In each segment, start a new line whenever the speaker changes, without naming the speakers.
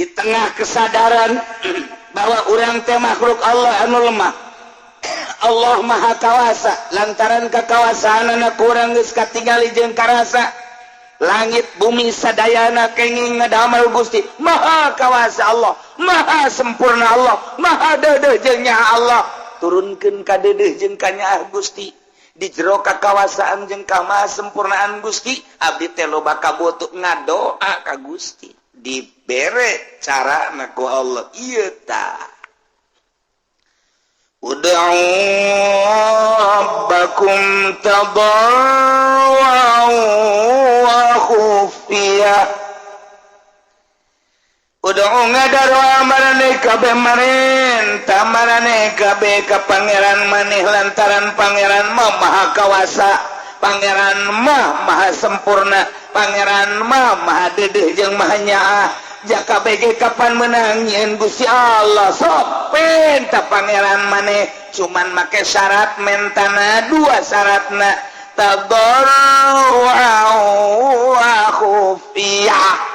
Di tengah kesadaran bahwa urang teh makhluk Allah anu lemah, Allah Maha Kawasa. Lantaran kekawasaan anak kurang geus katingali jeung karasa, langit bumi sadayana kenging ngadamel Gusti. Maha Kawasa Allah, Maha sempurna Allah, Maha deudeuh jeung nyaah Allah. Turunkeun ka deudeuh jeung kanyaah Gusti. Di jero kakawasaan jeung kamasempurnaan Gusti, abdi teh loba kabutuh, ngadoa ka Gusti, dibere cara ku Allah. Ieu tah, ud'u rabbakum tadarruan wa khufiyah. Ud'u, ngadaroa maraneh kabeh, marenta maraneh kabeh ka Pangeran maneh, lantaran Pangeran mah Maha Kawasa, Pangeran mah Maha sempurna, Pangeran mah Maha deudeuh jeung Maha nyaah. Jaka BG kapan menang nyieun Gusti Allah? Sok penta Pangeran maneh, cuman make syarat mentana dua. Syaratna tadarruan wa khufiyah.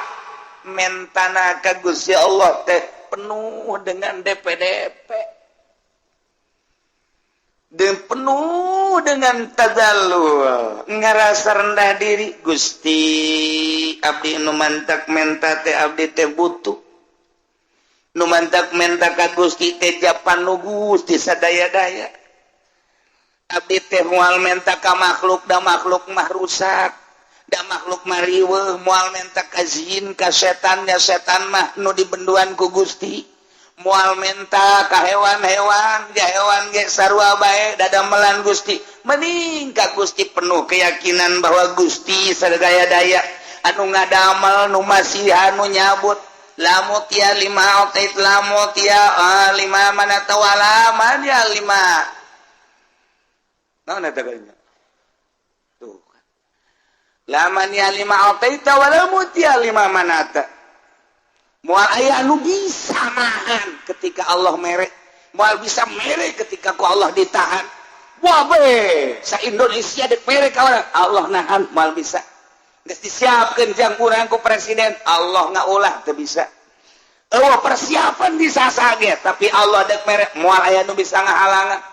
Mentana ka Gusti Allah teh penuh dengan DPDP dan penuh dengan tadallul, ngerasa rendah diri. Gusti, abdi nu mantak menta teh abdi teh butuh. Nu mantak menta ka Gusti teh japan nu Gusti sadaya-daya. Abdi teh moal menta ka makhluk, da makhluk mah rusak, da makhluk mah riweuh. Moal menta ka jin, ka setan, ya setan mah nu dibenduan ku Gusti. Moal menta ka hewan-hewan, ja hewan ge sarua bae dadamelan Gusti. Mending ka Gusti, penuh keyakinan bahwa Gusti sadaya-daya, anu ngadamel, nu masihan, nu nyabut. La mu'tiya lima a'tait, la mu'tiya lima mana'ta wala mani'a lima. Naon eta kalinya tuh? La mani'a lima a'taita wala mu'tiya lima mana'ta. Moal aya anu bisa nahan ketika Allah mere, moal bisa mere ketika ku Allah ditahan. Wah be, sa Indonesia dek mere ka urang, Allah nahan, moal bisa. Geus disiapkeun jang urang ku presiden, Allah ngaulah, teu bisa. Eueuh persiapan bisa sage, tapi Allah dek mere, moal aya nu bisa ngahalangan.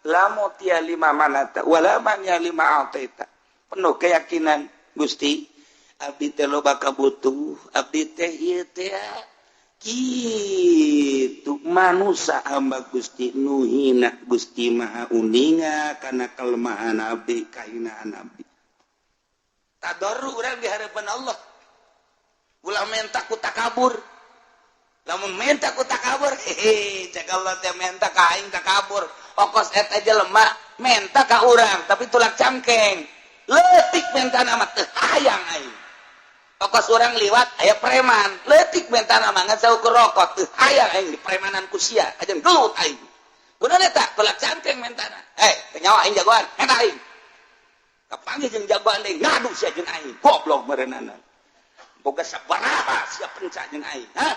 La mu'tiya lima mana'ta wala mani'a lima a'taita. Penuh keyakinan, Gusti, abdi teh loba kabutuh, abdi teh ieu teh kitu manusia, hamba Gusti nu hina. Gusti Maha uninga kana kelemahan abdi, kahinaan abdi. Tadarru urang di hadapan Allah. Ulah menta ku takabur. Lamun menta ku takabur, hehe, cek Allah teh, menta ka aing takabur. Okos eta jelema menta ka urang tapi tulak cangkeng, leutik mentana mah, teu hayang aing. Okos urang liwat aya preman, leutik mentana mah, ngan saukur rokok, teu hayang aing di premanan ku sia, aja gelut aing. Kunaon eta? Tulak cangkeng mentana. Eh, teu nyawa aing jagoan, menta aing. Kapanggih jeung jagoan deui, ngadu sia jeung aing, goblok meureunana. Boga sabaraha sia penca jeung aing, hah?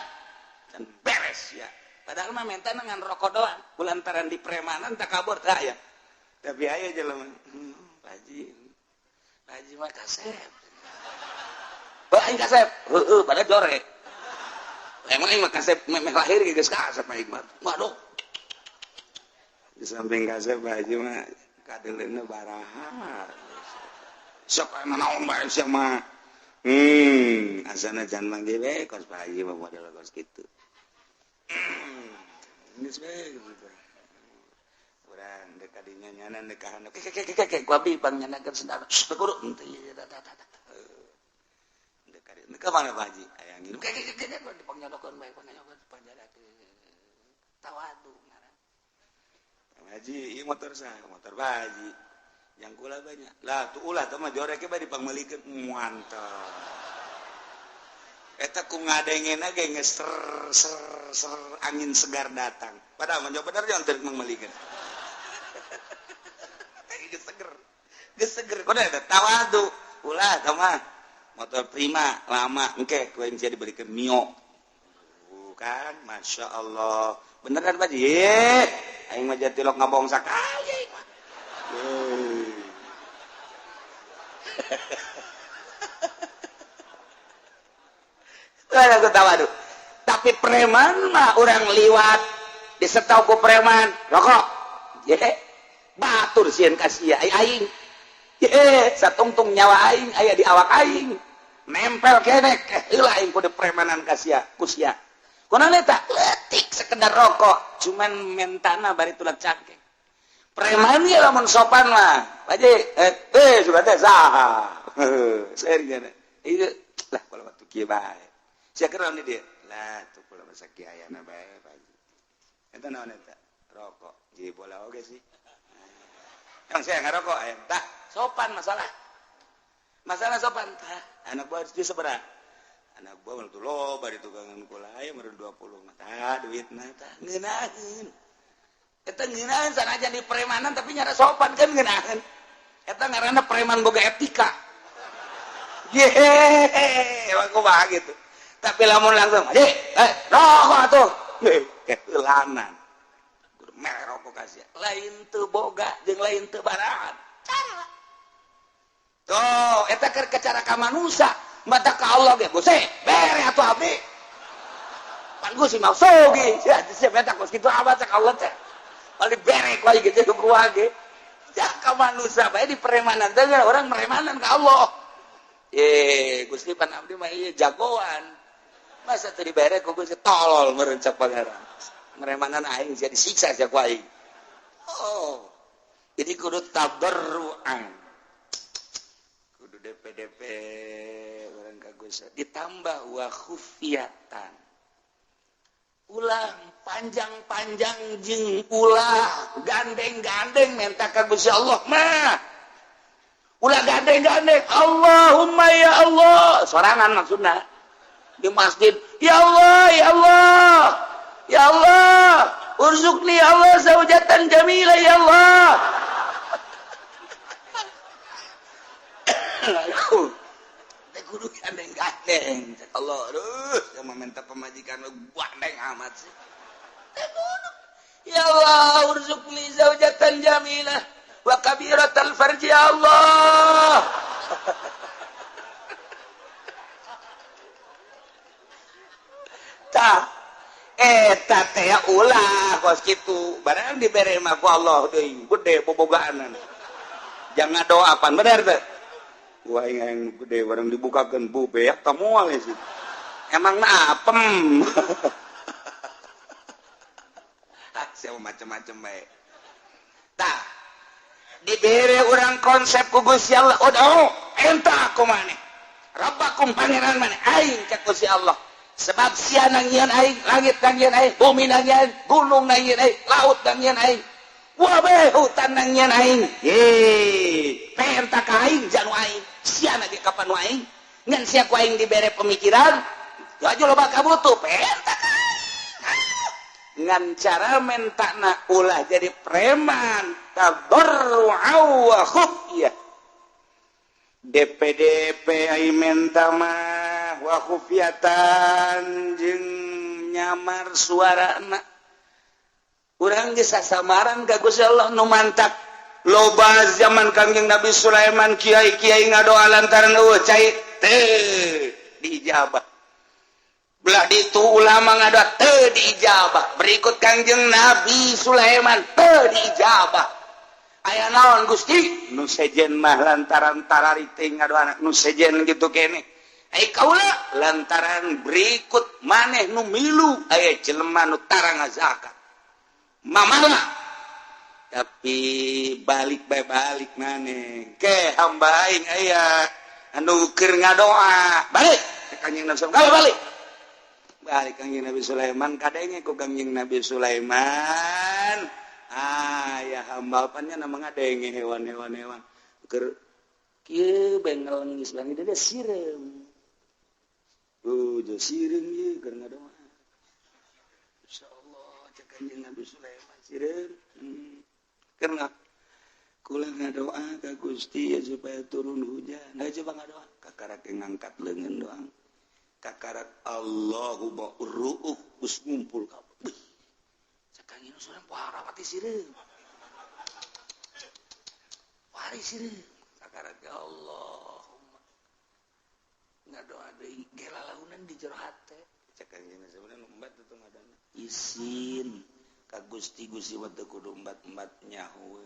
Dan beres ya. Padahal mah menta ngan rokok doang, kulantaran di premanan takabur teh aya. Tapi aya jelema, Pak Haji, Pak Haji mah kasep. Bah, aing kasep. Heeh, pada jore. Emang aing mah kasep memeh lahir geus kasep aing mah. Waduh. Di samping kasep, Pak Haji mah kadeleuna baraha. Sok aya naon bae sia mah. Asana jangan manggil we kos Pak Haji mah model kos kitu. Geus we gitu. Urang dek kadinya nyanan dek ka ke ke ke ke ku abdi pang nyanakeun sendal. Teu kudu henteu ieu. Dek kadinya ka mana, Pak Haji? Aya nginum ke ke ke ke dipangnyolokeun bae, pangnyokeun panjadakeun. Tawadu ngaran. Pak Haji, ieu motor saha? Motor Pak Haji. Yang kula banyak. Lah tuh ulah teh mah jorek bae dipangmeulikeun. Mantap. Eta ku ngadengena ge geus ser ser ser, angin segar datang. Padahal mah bener jangan teu mangmeulikeun. Geus seger. Geus seger. Kudu eta tawadu. Ulah teh mah motor Prima lama, engke ku aing sia dibelikeun Mio. Kan, Masya Allah. Beneran, Pak Haji? Aing mah jatilok ngabohong sakali aing mah. Aku tawadu. Tapi Tapi preman mah orang liwat disetau ku preman rokok. Ye, batur sieun ka sia aing. Ye, satungtung nyawa aing aya di awak aing. Nempel keneh heula aing kudu premanan ka sia, ku sia. Kunaon eta? Leutik sekedar rokok, cuman mentana bari tulak cangkeng. Preman ge lamun sopan mah, Pak Haji, sudah teh saha. Serius ieu lah kalau waktu kieu bae. Sia keur naon di dieu? Lah tuh kula masa kieu ayana bae, Pak Haji. Eta naon eta? Rokok. Jadi bola oge sih. Emang saya ngarokok aya. Tah, sopan masalah. Masalah sopan tah. Anak buah di seberang. Anak buah mah tuh loba di tukangan kula aya meureun 20 mah. Tah duitna tah ngeunaheun. Eta ngeunaheun sanajan di premanan tapi nyara sopan kan ngeunaheun. Eta ngaranna preman boga etika. Yehehe, emang kumaha gitu. Tapi lamun langsung, rokok atuh. Keulanan. Kudu mere rokok ka sia. Lain teu boga jeung lain teu barangan. Cara. Tuh, eta keur cara ka manusia. Mata ka Allah ge, Gusti, bere atuh abdi. Pan Gusti mah sogi. Sia sia meta kos kitu amat cak Allah teh. Paling bere ku aing gitu ku ge. Ya ka manusia bae di premanan teh orang meremanan ka Allah. Gusti pan abdi mah ieu jagoan. Masa teu dibere ku Gusti tolol meureun cak Pangeran. Meremanan aing sia disiksa sia ku aing. Oh. Jadi kudu tadarruan. Kudu DPDP urang ka Gusti ditambah wa khufiyatan. Ulah panjang-panjang jeung ulah gandeng-gandeng minta ka Gusti Allah mah. Ulah gandeng-gandeng Allahumma ya Allah sorangan maksudna di masjid ya Allah ya Allah ya Allah urzuqni ya Allah zaujatan jamila ya Allah. Aduh, kudu gandeng-gandeng Allah aduh yang meminta pemajikan lu gandeng amat sih. Ya Allah urzuqni zaujatan jamilah wa kabiratal farji ya Allah. Tah eta teh ulah kos kitu barang dibere mah ku Allah deui gede bobogaanan. Jangan doa pan bener teh. Wah yang gede barang dibukakeun bu beak tah moal sih. Emang na apem. Siapa macam-macam bae. Tah dibere urang konsep ku Gusti Allah. Oh, enta aku maneh. Rabbakum pangeran maneh aing cek Gusti Allah. Sebab sia nangieun aing, langit nangieun aing, bumi nangieun, gunung nangieun aing, laut nangieun aing. Wabe hutan nangieun aing. Ye, penta ka aing janu aing. Sia na ge kapan aing? Ngan sia ku aing dibere pemikiran, aja loba kabutuh, penta ka aing. Ngan cara mentana ulah jadi preman, tadarru'a wa khufyah. DPDP ai menta mah wa khufyatan jeung nyamar suarana. Urang geus sasamaran ka Gusti Allah nu mantak loba zaman Kangjeng Nabi Sulaiman kiai-kiai ngadoa lantaran eueuh cai teu diijabah. Belah ditu ulama ngadoa teu diijabah. Berikut Kangjeng Nabi Sulaiman teu diijabah. Aya naon Gusti? Nu sejen mah lantaran tarari teh ngadoa anak nu sejen gitu kene. Ai kaula lantaran berikut maneh nu milu aya jelema nu tara ngazakat. Mamala. Tapi balik bae balik maneh. Ke hamba aing aya anu keur ngadoa. Balik ke Kangjeng Nabi Sulaiman. Balik. Balik Kangjeng Nabi Sulaiman kadenge ku Kangjeng Nabi Sulaiman. Ah ya hamba apanya nama ngadenge hewan-hewan hewan keur kieu bae ngelengis bangi dia sireum. Jo sireum ieu keur ngadoa. Insyaallah cek Kanjeng Nabi Sulaiman sireum. Karena kula ngadoa ka Gusti ya supaya turun hujan. Nah coba ngadoa kakarak ngangkat leungeun doang. Kakarak Allahumma ru'uh geus ngumpul kabeh. Kanjeng Sulaiman parawati sireum. Wari sireum. Kakarak ya Allahumma. Ngadoa deui gelalaunan di jero hate. Cek Kanjeng Sulaiman Isin ka Gusti Gusti mah teu kudu embat-embat nyaho.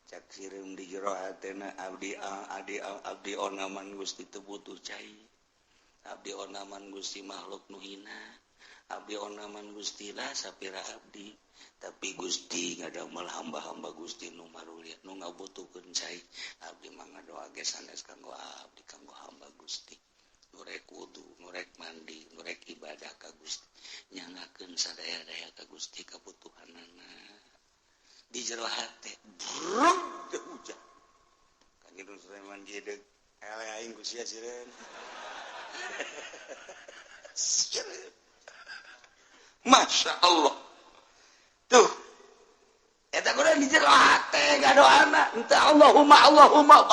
Cak sireum di jero hatena abdi abdi abdi onaman Gusti teu butuh cai. Abdi onaman Gusti makhluk nu hina. Abdi onaman Gusti lah sapira abdi. Tapi Gusti ngadamel hamba-hamba Gusti nu marulia nu ngabutuhkeun cai. Abdi mah ngadoa ge sanes kanggo abdi kanggo hamba Gusti. Nu rek wudu, nu rek mandi, nu rek ibadah ka Gusti. Nyangakeun sadaya-daya ka Gusti kabutuhanana. Di jero hate bruk teu hujan. Kanjeng Sulaiman gede ele aing ku sia sireun. Sireun. Masya Allah. Tuh. Eta kudu di jero hate ngadoana. Henteu Allahumma Allahumma.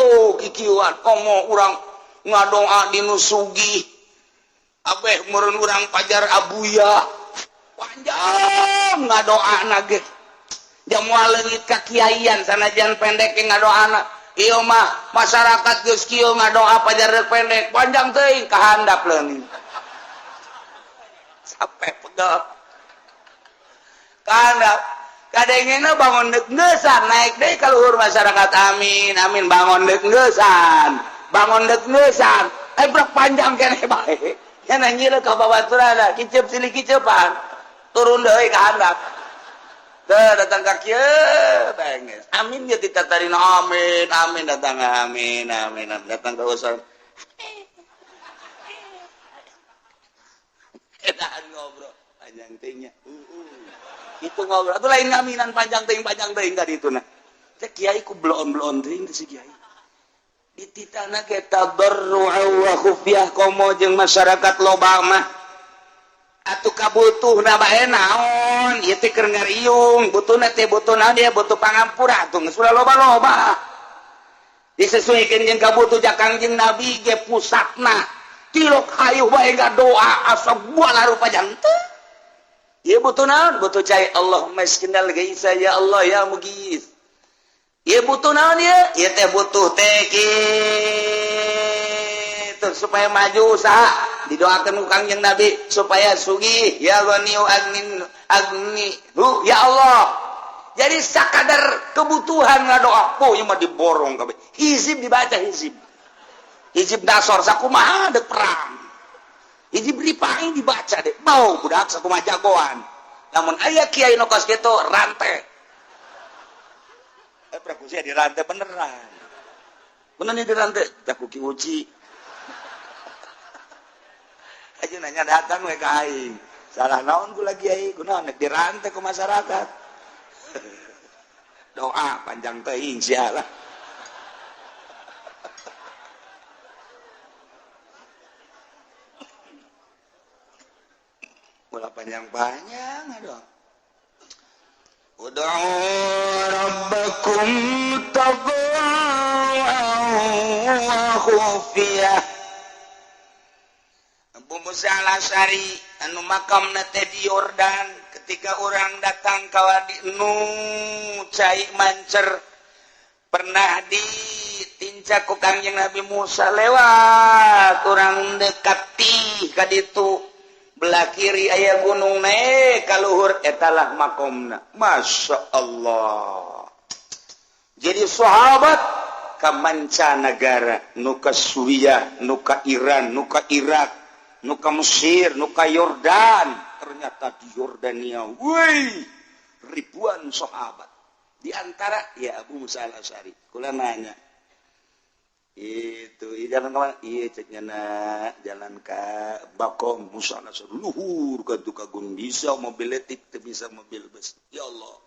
Oh kikieuan komo urang ngadoa di nu sugih. Abeh meureun urang pajar abuya. Panjang ngadoana ge. Jamual leungit ka kiaian sanajan pendek ge ngadoana. Ieu mah masyarakat geus kieu ngadoa pajar deuk pendek, panjang teuing kahandap leungit. Sampai pegel. Kahandap. Kadengena bangun deuk ngeusan naik deui ka luhur masyarakat amin amin bangun deuk ngeusan. Bangun deuk ngeusan. Eh brek panjang keneh bae. Nya nanyieun ka babaturanna kiceup silih kiceupan. Turun deui ka handap. Teu datang ka kieu benges. Amin ge ditatarina amin amin datang amin amin datang ka usul. Edan ngobrol panjang teuing nya. Itu ngobrol atuh lain ngaminan panjang teuing ka ditu nah. Teh kiai ku bloon-bloon teuing si kiai. Dititana ge tadarru'a wa khufyah komo jeung masyarakat loba mah. Atuh kabutuhna bae naon ieu teh keur ngariung butuhna teh butuh naon dia butuh pangampura atuh geus ulah loba-loba disesuaikan jeung kabutuh ja Kangjeng Nabi ge pusatna tilok hayuh bae ngadoa asa buah rupa jantung ieu butuh naon butuh cai Allahumma iskinal gaisa ya Allah ya mugis ieu butuh naon ieu ieu teh butuh teh kitu supaya maju usaha didoakan ku Kangjeng Nabi supaya sugih ya ghaniyu agnin agni hu ya Allah. Jadi sakadar kebutuhan ngadoa po ieu mah diborong kabeh hizib dibaca hizib hizib dasar sakumaha deuk perang hizib ripaing dibaca deh bau budak sakumaha jagoan lamun aya kiai nu kos kitu rantai prakusia dirantai beneran bener nih dirantai tak ku Ki Uci aja nanya datang we ka aing salah naon ku lagi aing kunaon nek dirantai ku masyarakat doa panjang teuing sia lah ulah panjang-panjang aduh ud'u rabbakum tadarru'an wa khufiyah. Abu Musa Al-Asy'ari anu makamna teh di Yordan ketika orang datang ka wadi nu cai mancer pernah ditincak ku Kangjeng Nabi Musa lewat urang dekati ka ditu belah kiri aya gunung naik ka luhur etalah makomna. Masya Allah. Jadi sahabat ka mancanagara nu ka Suriah, nu ka Iran, nu ka Irak, nu ka Mesir, nu ka Yordan. Ternyata di Yordania, woi, ribuan sahabat. Di antara ya Abu Musa Al-Asy'ari. Kula nanya. Itu jalan ke mana? Iya ceknya nak jalan ke Bakom Musa Al-Asy'ari luhur ka tukang bisa mobil letik teu bisa mobil bus. Ya Allah.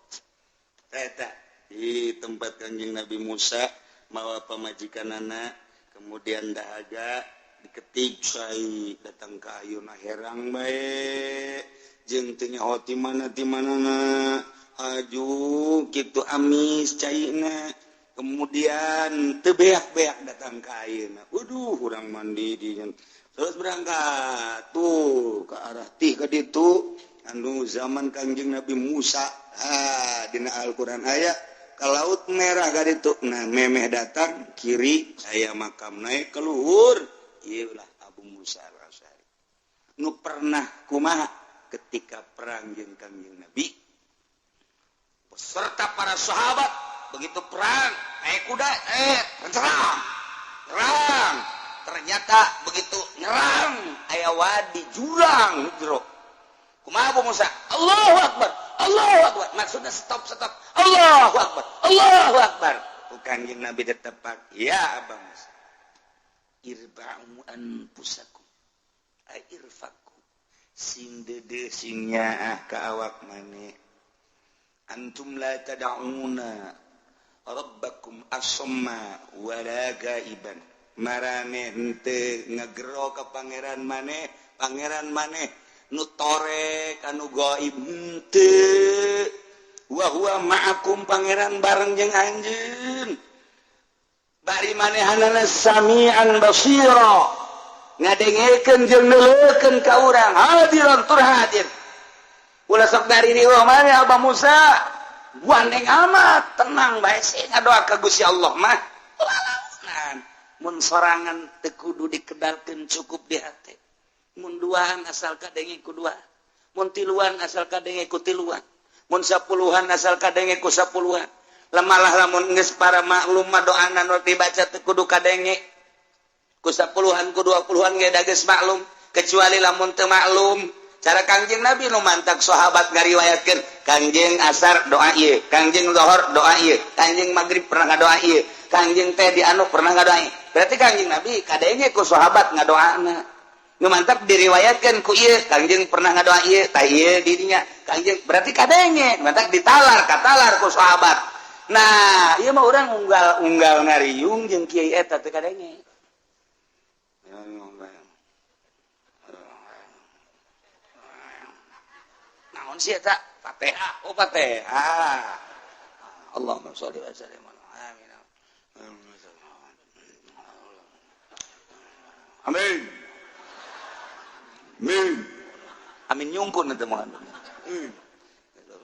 Eta di tempat Kanjeng Nabi Musa mawa pamajikanana kemudian dahaga diketik sai datang ke ayeuna herang bae jeung teu nyaho ti mana ti manana aju kitu amis caina kemudian teu beak-beak datang ke ayeuna waduh urang mandi di terus berangkat tuh ke arah tih ka ditu anu zaman Kangjeng Nabi Musa ah dina Al-Qur'an aya ke Laut Merah ka ditu nah memeh datang kiri aya makam naik ke luhur ieu lah Abu Musa Al-Asy'ari nu pernah kumaha Ketika perang jeung Kangjeng Nabi beserta para sahabat, begitu perang naik kuda, serang perang, ternyata begitu nyerang aya wadi, jurang jero. Kumaha Abu Musa? Allahu Akbar, Allahu Akbar. Maksudnya stop, stop. Allahu Akbar, Allahu Akbar. Ku Kangjeng Nabi ditepak, "Ya Abu Musa, irba'u anfusakum ay irfaku, sing dede, sing nyaah ka awak maneh. Antum la tad'una rabbakum asamma wala gaiban. Marane henteu ngegero ka pangeran maneh, pangeran maneh nu torek, anu gaib henteu. Wa huwa ma'akum, pangeran bareng jeung anjeun. Bari manehanana sami'an basira, ngadengekeun jeung neuleukeun ka urang, hadiran tur hadir. Ulah sok dari riweuh maneh, Abah Musa, gandeng amat, tenang bae sih, ngadoa ka Gusti Allah mah lalaunan. Mun sorangan teu kudu dikedalkeun, cukup di hati. Mun duaan asal kadenge ku dua, mun tiluan asal kadenge ku tiluan, mun sapuluhan asal kadenge ku sapuluhan. Lemalah lamun geus para maklum mah, doana nu dibaca teu kudu kadenge ku sapuluhan, ku 20-an ge da geus maklum, kecuali lamun teu maklum cara Kangjeng Nabi. Nu mantak sahabat ngariwayatkeun, Kangjeng asar doa ieu, Kangjeng zuhur doa ieu, Kangjeng maghrib pernah ngadoa ieu, Kangjeng teh di anu pernah ngadoa ieu. Berarti Kangjeng Nabi kadenge ku sahabat ngadoana. Nu mantak diriwayatkeun ku ieu, Kangjeng pernah ngadoa ieu, tah ieu dirinya Kangjeng, berarti kadenge. Mantak ditalar katalar ku sahabat. Nah, ieu mah urang unggal-unggal ngariung jeung kiai eta teu kadenge. Naon sih eta? Fatihah. Oh, Fatihah. Allahumma sholli wa sallim. Amin. Amin. Amin. Amin nyungkun eta mah.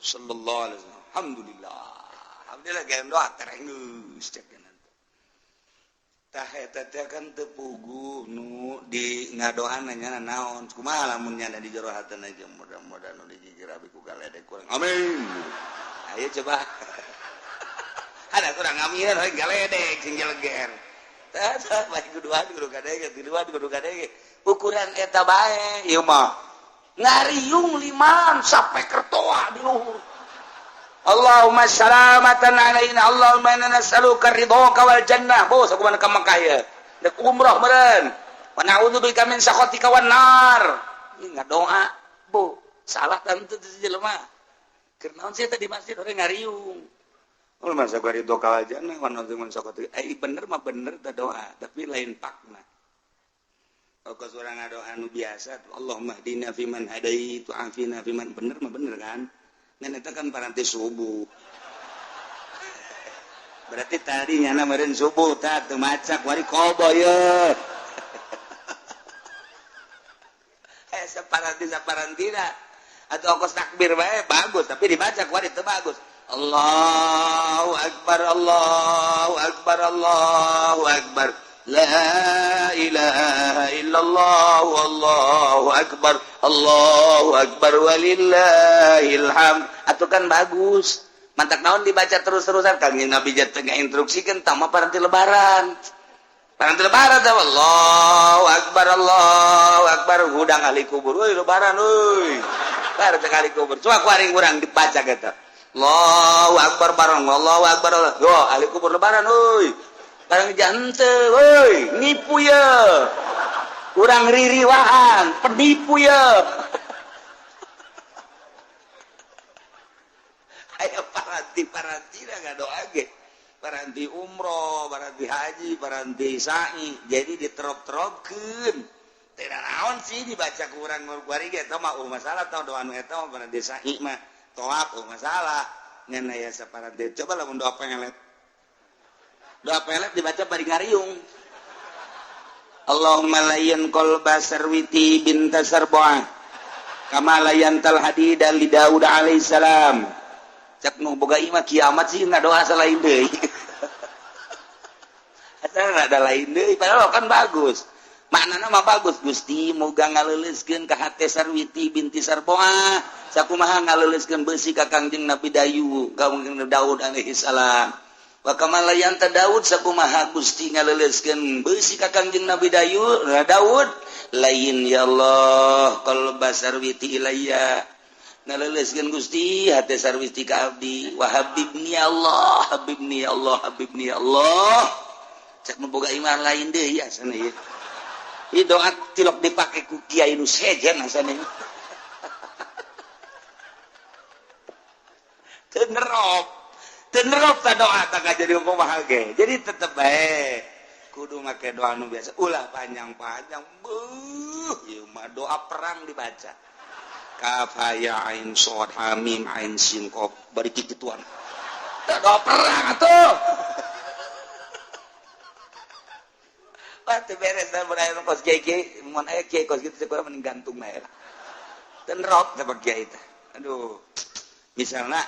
Sallallahu alaihi wasallam. Alhamdulillah. Alhamdulillah gaya doa terenggeus cek. Tah, eta teh kan teu puguh nu di ngadoana nya naon. Kumaha lamun nya di jero hatena aja, mudah-mudahan nu digigir abi ku galedek kurang. Amin. Ayo coba. Ada kurang amin we galedek sing jeleger. Tah, tah bae kuduan kudu kadenge, tiluan kudu kadenge. Ukuran eta bae ieu mah. Ngariung liman sampai kertoa di luhur. Allahumma salamatan alaina, Allahumma inna nas'aluka ridhoka wal jannah. Bos, aku mana ka Mekah ya. Dek umroh meureun. Wa na'udzubika min sakhatika wan nar. Ini ngadoa, Bu. Salah tentu teu jelema. Keur naon sih tadi masjid orang ngariung. Oh, masa gua ridho wal jannah wa na'udzu min sakhatika. Eh, bener mah bener teh doa, tapi lain pakna. Kos urang ngadoa nu biasa, Allahumma hdina fiman hadait, wa afina fiman, bener mah bener kan? Ngan eta kan paranti subuh. Berarti tadi nyana meureun subuh tah teu macak wari kobo ye. Eh, saparanti saparantina atau ongkos takbir bae bagus, tapi dibaca kuari teu bagus. Allahu akbar, Allahu akbar, Allahu akbar. La ilaha illallah, wallahu akbar, Allahu akbar, walillahil hamd. Atuh kan bagus. Mantak naon dibaca terus-terusan? Kangjeng Nabi teh instruksikeun tah mah paranti lebaran. Paranti lebaran teh Allahu akbar, Allahu akbar, hudang ahli kubur. Euy, lebaran euy. Bar teh ahli kubur. Coba ku aring urang dibaca gitu. Allahu akbar bareng Allahu akbar. Yo ahli kubur lebaran euy. Barang jante woi, nipu ya, kurang ririwaan, penipu ya. Ayo paranti paranti dah doa ge, paranti umroh, paranti haji, paranti sa'i, jadi diterop-teropkeun. Tidak naon sih dibaca kurang kuari ge eta mah masalah tau doa nu eta mah paranti sa'i mah tawaf masalah. Ngan aya saparanti, coba lamun doa pengelet. Doa pelet dibaca bari ngariung. Allahumma layyan qalba sarwiti binta sarbuah kama layyantal hadida li Daud alaihissalam. Cek nu boga imah kiamat sih ngadoa selain deui. Asal ada lain deui, padahal kan bagus. Maknana mah bagus, Gusti moga ngaleuleuskeun ka hate Sarwiti binti Sarboah sakumaha ngaleuleuskeun beusi ka Kangjeng Nabi Dayu Kangjeng Daud alaihi salam. Wa kama layyanta Daud, sakumaha Gusti ngaleuleuskeun beusi ka Kangjeng Nabi Dayu Daud, layyin ya Allah qalba Sarwiti ilayya, ngaleuleuskeun Gusti hate Sarwiti ka abdi. Wa habibni ya Allah, habibni ya Allah, habibni ya Allah. Cek boga iman lain deh ya sana ya. Ieu doa tilok dipake ku kiai nu sejen asana. Teu nerop. Teu nerop ta doa ta jadi kumaha ge. Jadi tetep bae kudu make doa nu biasa, ulah panjang-panjang. Beuh, ieu mah doa perang dibaca. Kaf ha ya ain shad ha mim ain sin qaf bari kikituan. Doa perang atuh. Wah, teu beres da mun aya kos kiai, mun aya kiai kos kitu teh kurang mending gantung bae lah. Teu nerop teh kiai teh. Aduh. Misalna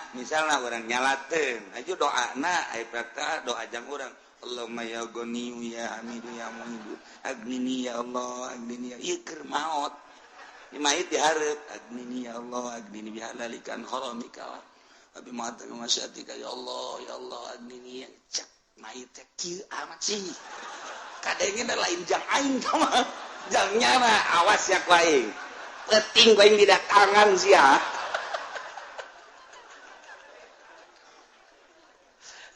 urang nyalateun, aju doana aya prakta doa jang urang. Allahumma ya Ghaniyu ya Hamidu ya Muhibu agnini ya Allah agnini ya, ieu keur maot. Ieu mayit dihareup agnini ya Allah agnini bihalalika an haramika wa bi ma'atika masyatika ya Allah ya Allah agnini ya. Cek mayit teh kieu amat sih. Kadangnya lain jang aing mah jang nyana awas ya ku aing penting ku aing didatangan sia.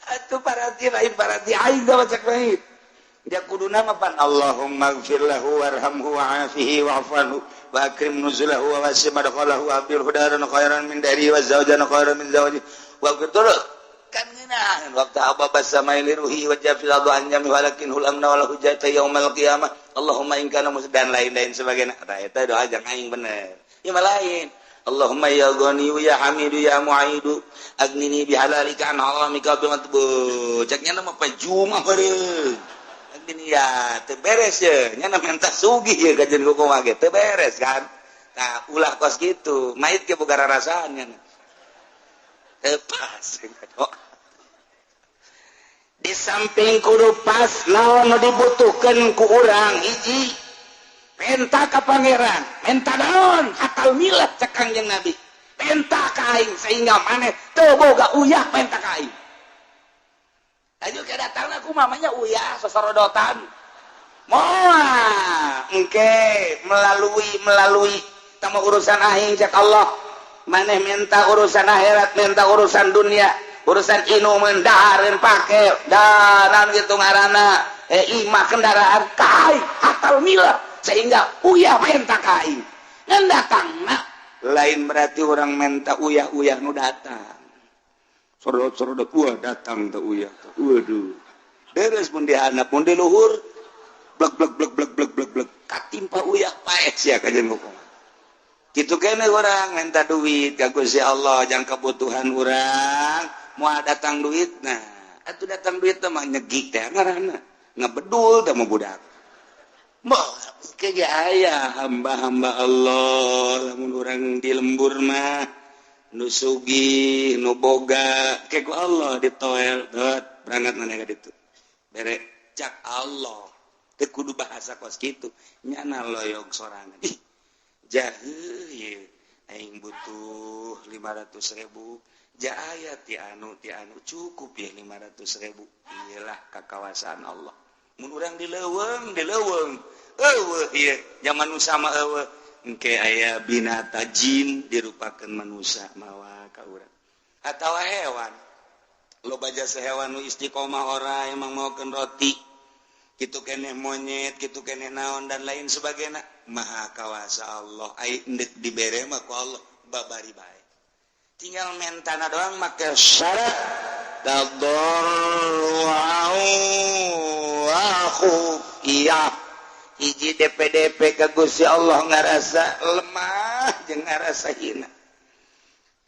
Atuh parati lain parati aing mah cek bae dia kuduna mah pan Allahumma ighfir lahu warhamhu wa'afihi wa'fu anhu wa akrim nuzulahu wa wasi' madkhalahu wa abdil hudaran khairan min dari wa zawjan khairan min zawji wa ghfir kan ngeunah waktu ababa samai liruhi wa jafil adu anjami walakin hul amna wal hujjata yaumal qiyamah Allahumma in kana dan lain-lain sebagainya. Tah eta doa jang aing bener. Ieu mah lain. Allahumma ya Ghaniyu ya Hamidu ya Mu'idu agnini bihalalika an haramika bi matbu. Cek nya mah pajuma beureum. Agnini ya teu beres ye, nya menta sugih ye kajeun kumaha ge teu beres kan. Tah ulah kos kitu, mayit ge boga rarasaan nya. Teu pas doa. Di samping kudu pas naon nu dibutuhkeun ku urang hiji menta ka pangeran, menta naon akal milat cek Kangjeng Nabi, menta ka aing sehingga maneh teu boga uyah menta ka aing. Aju ke datangna ku mamanya uyah sosorodotan moal engke melalui tama urusan aing cek Allah maneh minta urusan akhirat, minta urusan dunia, urusan inuman dahareun pake danan gitu ngaranna imah kendaraan kai akal milah sehingga uyah menta ka aing. Ngan datangna lain berarti orang menta uyah-uyah nu datang sorot-sorot wah datang teh uyah. Waduh, beres mun dihandap mun di luhur blek blek blek blek blek blek blek katimpa uyah paeh sia kajeun hukum. Kitu kene urang minta duit ka Gusti Allah jang kebutuhan urang moal datang duit. Nah atuh datang duit teh mah nyegik teh ngaranna ngebedul teh mah budak mah ke aya hamba-hamba Allah lamun urang di lembur mah nu sugih nu boga ke ku Allah ditoel dot berangkat maneh ka ditu bere cak Allah teu kudu bahasa kos kitu nyana loyog sorangan ih jahe ye aing butuh 500.000 jaya ti anu cukup ya 500.000 iyalah kakawasaan Allah mun urang di leuweung eueuh ieu zaman nu sama eueuh engke aya binata jin dirupakeun manusia mawa ka urang atawa hewan loba jasa hewan nu istiqomah ora emang maokeun roti kitu keneh monyet kitu keneh naon dan lain sebagainya maha kawasa Allah ai endek dibere mah ku Allah babari bae tinggal mentana doang make syarat tadarru'u wa khufiyah hiji DPDP ka Gusti Allah ngarasa lemah jeung ngarasa hina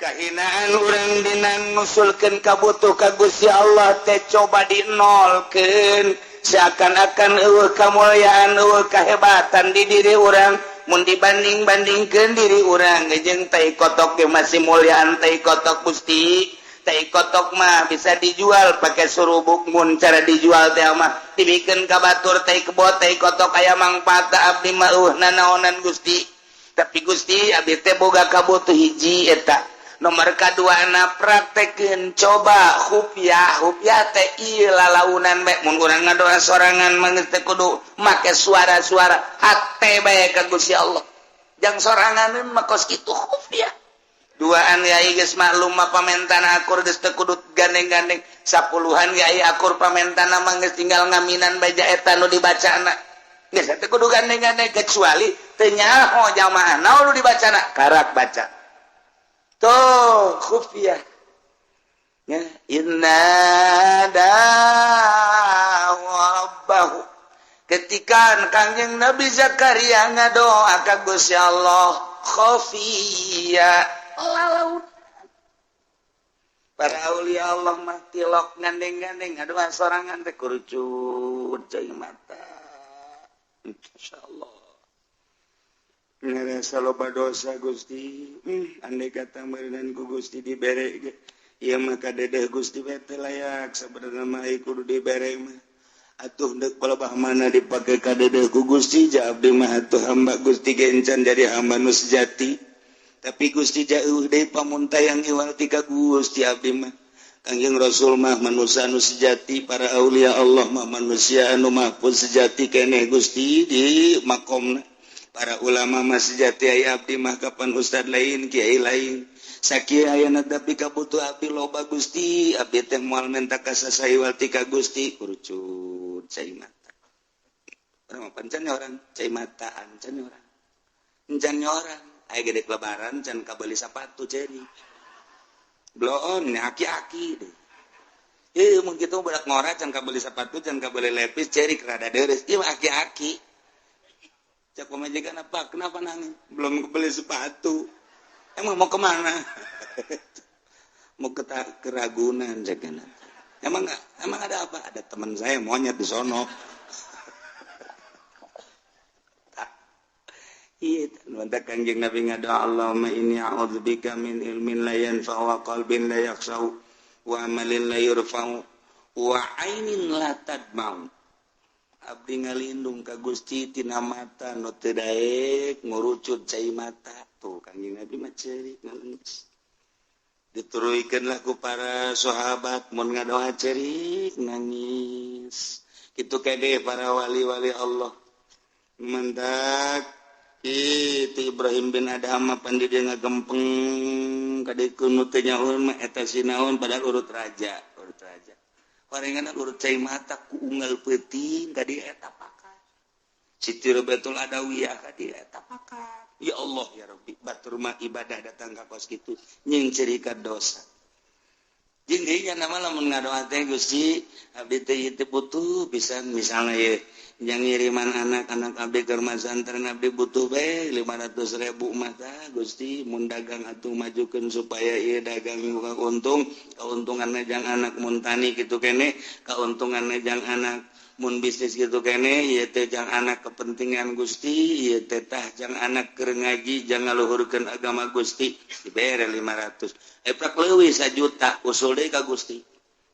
kahinaan urang dina ngusulkeun kabutuh ka Gusti Allah teh coba dinolkeun seakan-akan eueuh kamulyaan eueuh kahebatan di diri urang mun dibanding-bandingkeun diri urang jeung tai kotok ge masih mulyaan tai kotok Gusti. Tai kotok mah bisa dijual pakai surubuk, mun cara dijual teh mah dibikeun ka batur tai kebo tai kotok aya mangfaat abdi mah nanaonan Gusti. Tapi Gusti, abdi teh boga kabutuh hiji eta. Nomor kadua na praktekeun coba khufyah. Khufyah teh ieu lalaunan bae. Mun urang ngadoa sorangan mah geus teu kudu make suara-suara, hate bae ka Gusti Allah. Jang sorangan mah kos kitu khufyah. Duaan yai geus maklum mah pamentana akur, geus teu kudu gandeng-gandeng. Sapuluhan yai akur pamentana mah geus tinggal ngaminan baja eta nu dibacana. Geus teu kudu gandeng-gandeng kecuali teu nyaho jamaah naon nu dibacana, karak baca. Tuh khufyah. Ya, inna rabbahu. Ketika Kangjeng Nabi Zakaria ngadoa ka Gusti Allah khafiyya, lalaun. Para aulia Allah mah tilok gandeng-gandeng ngadoa sorangan teh kurucut cai mata. Insyaallah. Ngerasa loba dosa Gusti. Andai kata meureunan ku Gusti dibere ge. Ieu mah kadedeh Gusti bae teu layak sabenerna mah kudu dibere mah. Atuh deuk palebah mana dipake kadedeh ku Gusti ja abdi mah atuh hamba Gusti ge encan jadi hamba nu sejati. Tapi Gusti jauh deui pamuntayang iwal ti ka Gusti abdi mah. Kangjeng Rasul mah manusia anu sejati, para aulia Allah mah manusia anu mahfuz sejati keneh Gusti di makomna. Para ulama mah sejati, aya abdi mah kapan ustad lain, kiai lain. Sakieu ayana tapi kabutuh abdi loba Gusti, abdi teh moal menta ka saha iwal ti ka Gusti, kurucut cai mata. Urang mah pancan orang cai mata ancan orang. Encan orang aya gede lebaran can kabeli sapatu ceri. Bloon aki-aki deh. Ieu mun kitu budak ngora can kabeli sepatu, can kabeli lepis, cerik rada deres. Ieu mah aki-aki. Cak pamajikan, apa? Kenapa nangis? Belum kebeli sepatu. Emang mau kemana? Mau ke Keragunan cek. Emang nggak? Emang ada apa? Ada teman saya monyet di sono. Iya, mantap Kanjeng Nabi ngadoa, Allahumma inni a'udzubika min ilmin la yanfa'u wa qalbin la yakhsha'u wa amalin la yurfa'u wa ainin la tadma'u. Abdi ngalindung ka Gusti tina mata nu teu daek ngurucut cai mata. Tuh Kanjeng Nabi mah ceurik nangis. Dituruikeun lah ku para sahabat mun ngadoa ceurik nangis. Kitu kede para wali-wali Allah. Mendak itu Ibrahim bin Adham mah pan dia ngagempeng kadiekeun nu teu nyaho mah eta sinaon, padahal urut raja, urut raja. Horengan urut cai mata ku unggal peuting ka dieu eta pakat. Siti Robiatul Adawiyah ka dieu eta pakat. Ya Allah ya Rabbi, batur mah ibadah datang ka kos kitu nying cerika dosa. Jeung deui nya nama lamun ngadoa teh, Gusti, abdi teh ieu teh butuh pisan, misalnya ye yang ngiriman anak-anak abdi ke masantren, abdi butuh bae 500 ribu mah tah Gusti. Mun dagang atuh majukeun supaya ieu dagang buka untung, keuntunganna jang anak, mun tani kitu kene keuntunganna jang anak, mun bisnis gitu kene ieu teh jang anak kepentingan Gusti, ieu teh tah jang anak keur ngaji, jang ngaluhurkeun agama Gusti. Dibere 500, eprak leuwih 1 juta, usul deui ka Gusti.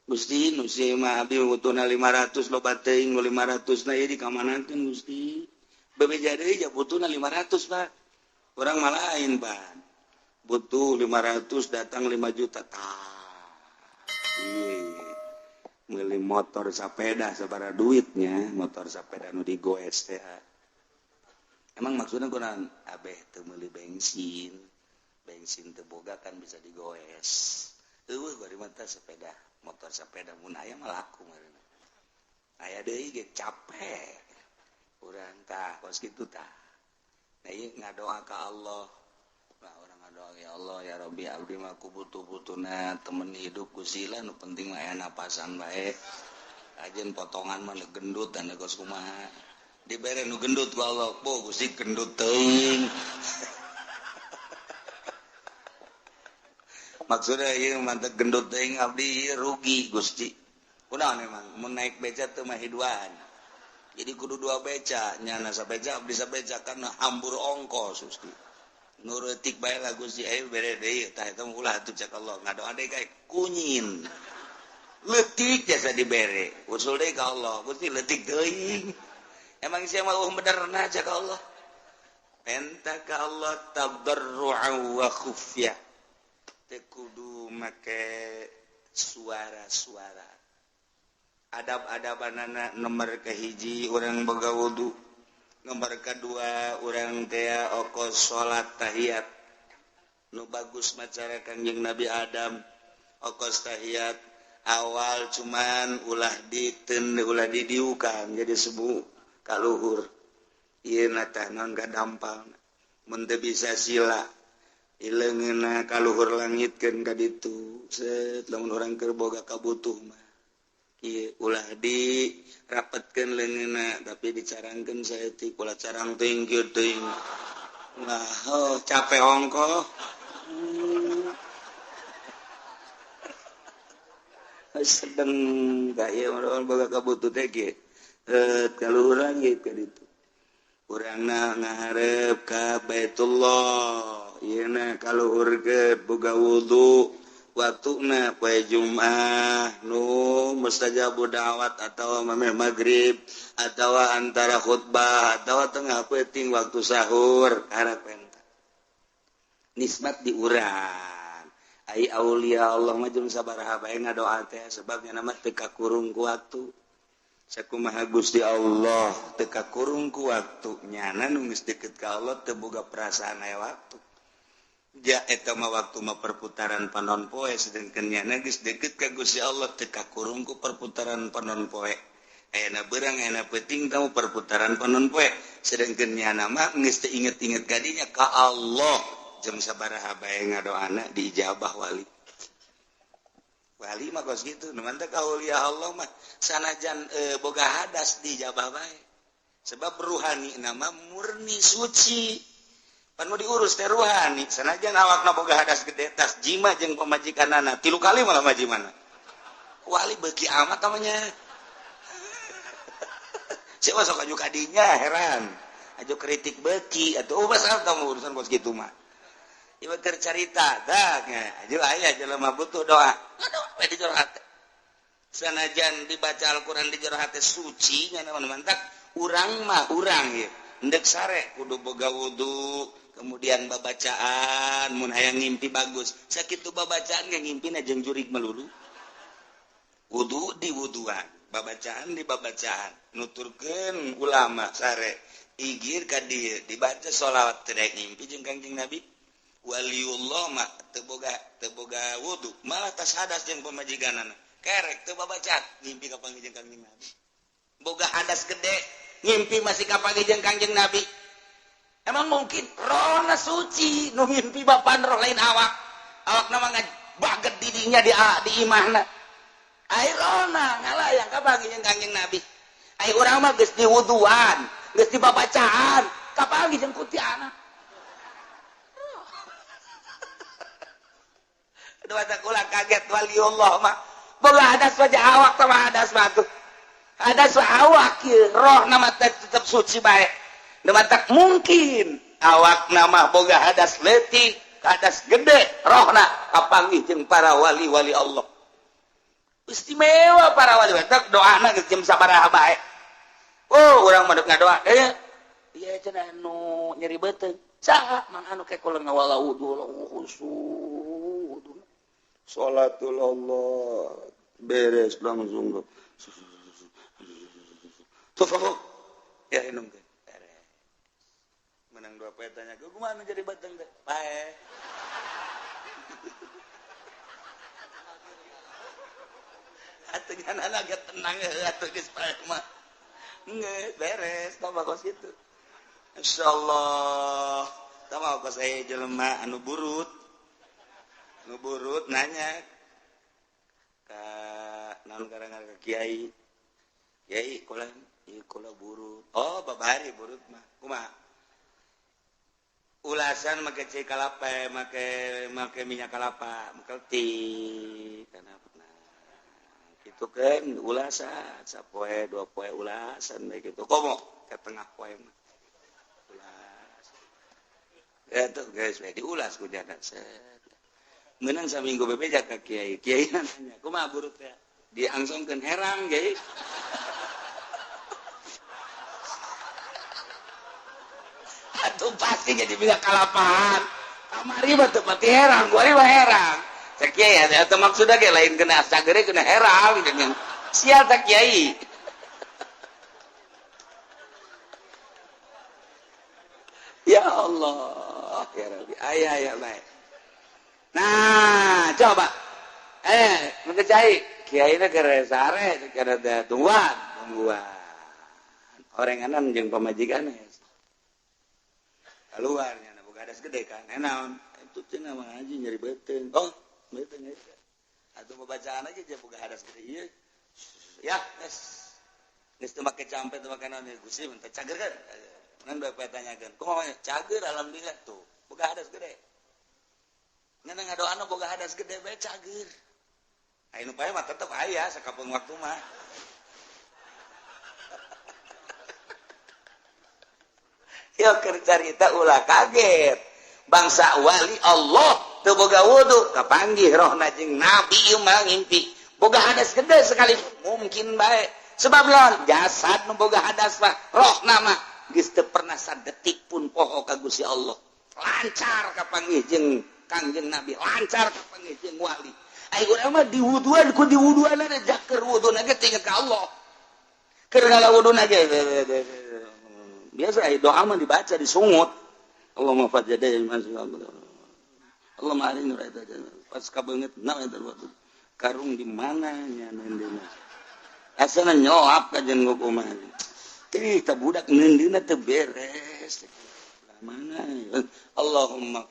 Gusti, nu si mah abdi butuhna 500, loba teuing nu 500 na, ieu dikamanakeun Gusti? Bebeja deui ja butuhna 500, Pak. Urang mah lain, Pak, butuh 500 datang 5 juta tah. Iya, beli motor sepeda sabaraha duitnya, motor sepeda nu digoes teh. Emang maksudnya kurang abeh teu meuli bensin, bensin teu boga kan bisa digoes. Eueuh bari mata sepeda motor sepeda mun aya mah laku meureun. Aya deui ge capek urang tah kos kitu tah. Nah, ieu ngadoa ka Allah. Nah, urang ngadoa, ya Allah ya Rabbi, abdi mah ku butuh-butuhna temen hidup Gusti lah, nu penting mah aya napasan bae. Ajen potongan mah gendut dan kos kumaha. Dibere nu gendut ku Allah. Bo Gusti, gendut teuing. Maksudnya ieu mantep gendut teuing, abdi rugi Gusti. Kunaon emang mun naik beca teu mah hiduan. Jadi kudu dua beca, nyana sabeca abdi sabeca karena hambur ongkos Gusti. Nurutik bae lah Gusti ayo bere deui tah eta ulah atuh cek Allah ngadoa deui kae kunyin. Leutik jasa dibere. Usul deui ka Allah, Gusti leutik teuing. Emang sia mah eueuh benerna cek Allah. Penta ka Allah tadarru'a wa khufyah. Teu kudu make suara-suara. Adab-adabanana nomor kahiji urang boga wudu. Nomor kedua urang tea okos salat tahiyat. Nu bagus macara Kangjeng Nabi Adam okos tahiyat awal cuman ulah diten ulah didiukan jadi sebu kaluhur. Ieu na tah naon gadampal mun teu bisa sila ileungeunna kaluhur langitkeun ka ditu set lamun urang keur boga kabutuh mah. Ieu ulah di rapetkeun leungeunna tapi dicarangkeun saeutik ulah carang teuing kieu teuing. Nah, oh, capek ongkoh. Sedeng ka ieu urang boga kabutuh teh kieu. Kaluhur langit ka ditu. Urangna ngaharep ka Baitullah. Ieu na kaluhur ge boga wudu. Waktuna poe Jumat nu mustajabu da'wat atawa mameh magrib atawa antara khutbah atawa tengah peuting waktu sahur harap penta nisbat di urang ai aulia Allah mah jeung sabaraha bae ngadoa teh sebabnya nama teu kakurung ku waktu sakumaha Gusti Allah teu kakurung ku waktu nyana nu geus deukeut ka Allah teu boga perasaan aya waktu. Ja eta mah waktu mah perputaran panon poe sedengkeun nyana geus deukeut ka Gusti Allah teu kakurung ku perputaran panon poe. Ayana beurang ayana peuting tahu perputaran panon poe sedengkeun nyana mah geus teu inget-inget ka dinya ka Allah jeung sabaraha bae ngadoana diijabah wali. Wali mah kos kitu nu mantep ka aulia Allah mah sanajan boga hadas diijabah bae. Sebab ruhani nama murni suci. Pan mau diurus teh ruhani sanajan awakna boga hadas gede tas jima jeung pamajikanana 3 kali malah majimana wali beuki amat namanya siapa sok aju kadinya heran aju kritik beuki atuh masalah tong urusan bos kitu mah ieu keur carita tah aju aya jelema butuh doa ngadoa we di jero hate sanajan dibaca Al-Qur'an di jero hate suci nya naon mantak urang mah urang ieu endek sare kudu boga wudu kemudian babacaan mun hayang ngimpi bagus sakitu babacaan ge ngimpina jeung jurig melulu wudu di wuduan babacaan di babacaan nuturkeun ulama sare igir ka dieu dibaca sholawat teu daek ngimpi jeung Kangjeng Nabi waliullah mah teu boga wudu malah tas hadas jeung pamajikanana kerek teu babacaan ngimpi ka panggih jeung Kangjeng Nabi boga hadas gede ngimpi masih ka panggih jeung Kangjeng Nabi. Emang mungkin rohna suci nu ngimpi bapan roh lain awak awakna mah baget didinya di imahna ai rohna ngalayang ka panggih jeung Kangjeng Nabi ai urang mah geus diwuduan geus dibabacaan ka panggih jeung kutiana dua sakulah kaget waliullah mah boga hadas wajah awak sama hadas mah tuh hadas awak ieu rohna mah tetep suci bae. Tak mungkin awak nama boga hadas leutik hadas gede rohna kapanggih jeung para wali-wali Allah istimewa para wali tak doana geus jam sabaraha bae. Oh urang mah deuk ngadoa deui ieu cenah nu nyeri beuteung saha mang anu ke kula ngawala wudu khusyuk salatul Allah beres langsung tuh ya inum ke menang 2 poe tanya gue kumaha jadi batang teh pae atuh nyanana ge tenang atuh geus pae mah geus beres tah kos kitu insyaallah tah mah kos aya jelema anu burut nanya ka naon karangan ka kiai kiai kula ieu kula burut oh babari burut mah kumaha ulasan make cai kalapa make minyak kalapa mengkelti karena nah gitu kan ulasan sapoe 2 poe ulasan gitu komo ke tengah poe mah ulas Eta geus we diulas ku jana. Meunang saminggu bebeja ka kiai. Kiai nanya, "Kumaha burut teh?" Diangsongkeun herang kiai. Atuh pasti jadi bisa kalapahan. Kamari mah teu pati herang, kuari mah herang. Cek kiai atuh maksudna ge lain kena sagere kena herang dengan sial tak kiai. Ya Allah, ya Rabbi, ayah ya baik. Nah, coba, mengecai, kiai na keur sare, keur ada tungguan, tungguan. Orenganan jeung pamajikan keluar nya boga hadas gede kan, naon? Itu cenah mah ngaji nyeri beuteung. Oh, beuteung eta. Atuh bacaan aja dia boga hadas gede ieu. Ya, geus. Geus teu make campe teu make naon Gusti mun teh cager kan. Ngan bapak tanyakan, kumaha cager alhamdulillah tuh, boga hadas gede. Ngan ngadoana boga hadas gede bae cager. Aya nu pae mah tetep aya sakapeung waktu mah. Yo keur carita ulah kaget. Bangsa wali Allah teu boga wudu kapanggih rohna jeung nabi ieu mah ngimpi. Boga hadas gede sekali mungkin bae. Sebab lawan jasad nu boga hadas mah rohna mah geus teu pernah sadetik pun poho ka Gusti Allah. Lancar kapanggih jeung Kangjeng Nabi, lancar kapanggih jeung wali. Ai urang mah diwuduan ku diwuduan jaker wuduna ge tinggal ka Allah. Keur ngalawuduna ge biasa ai doa mah dibaca disungut. Allahumma fajjada Allahumma arini pas kabeungeut na eta karung di mana nya neundeuna. Asana nyolap ka jeung kumaha. Ih, teh budak neundeuna teu beres. Mana? Allahumma